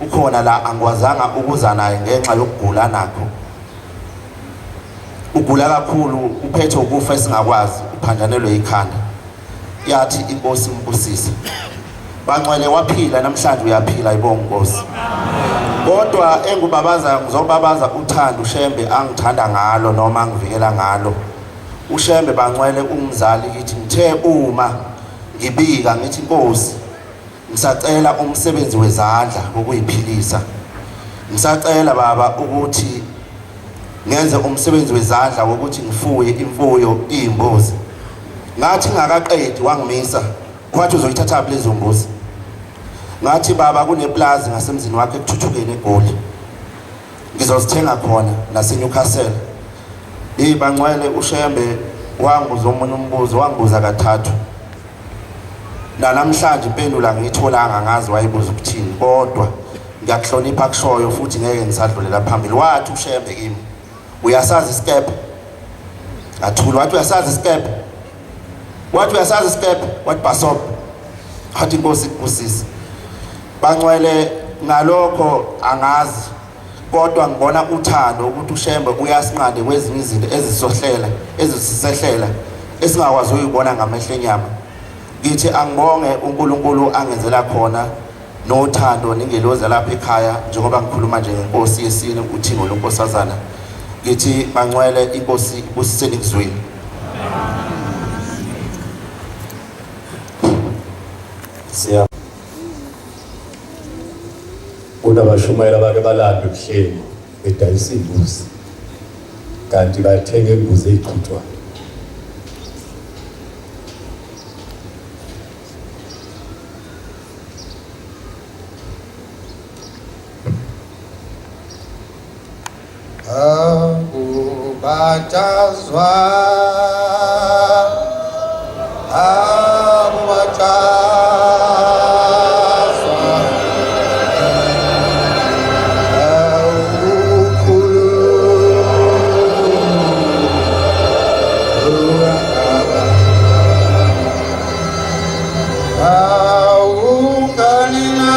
[SPEAKER 5] ukhona la angikwazanga ukuza naye ngenxa yokugula nakho ugula kakhulu uphethe ukufa esingakwazi uphanjanelwe ikhanda yathi inkosi imbusise bangcwele waphila namhlanje uyaphila ibonga inkosi kodwa engubabaza ngizobabaza uthando uShembe angithanda ngalo noma angivikela ngalo uShembe bangcwele umzali kithi ngithe uma ngibika ngithi inkosi ngisacela umsebenzi wezandla wokuyiphilisa ngisacela baba ukuthi ngenze umsebenzi wezandla wokuthi ngifuye imfuyo iy'mbuzi ngathi ngakaqedi wangimisa wathi uzoyithathaphi lezo mbuzi ngathi baba kuneplazi ngasemzini wakhe ekuthuthukeni egoli ngizozithenga khona naseNewcastle hey bangcwele uShembe wangibuza omunye umbuzo wangibuza kathathu nanamhlanje impendulo angiyitholanga ngazi wayibuza ukuthini kodwa ngiyakuhlonipha kushoyo futhi ngeke ngisadlulela phambili wathi uShembe kimi uyasazi isikebhe ngathula wathi uyasazi isikebhe wathi uyasazi isikebhe wathi bhasob wathi inkosi ikubusise bangcwele ngalokho angazi kodwa ngibona uthando ukuthi uShembe uyasinqande kwezinye izinto ezisohlela ezisisehlela esingakwazi ukuyibona ngamehlo enyama ngithi angibonge uNkulunkulu angenzela khona nothando nengelozi lapha ekhaya njengoba ngikhuluma nje ngenkosi yesine uthingo lonkosazana ngithi bangcwele inkosi ibusiseni kuzwini
[SPEAKER 6] Siya Kunabashumayela abake balandwe ebuhleni bedayisa iy'mbuzi kanti bathenga imbuzi eyiqhuthwayo.
[SPEAKER 7] Akubatshazwa akubatshazwa awukhulu awunganina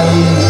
[SPEAKER 7] Amen.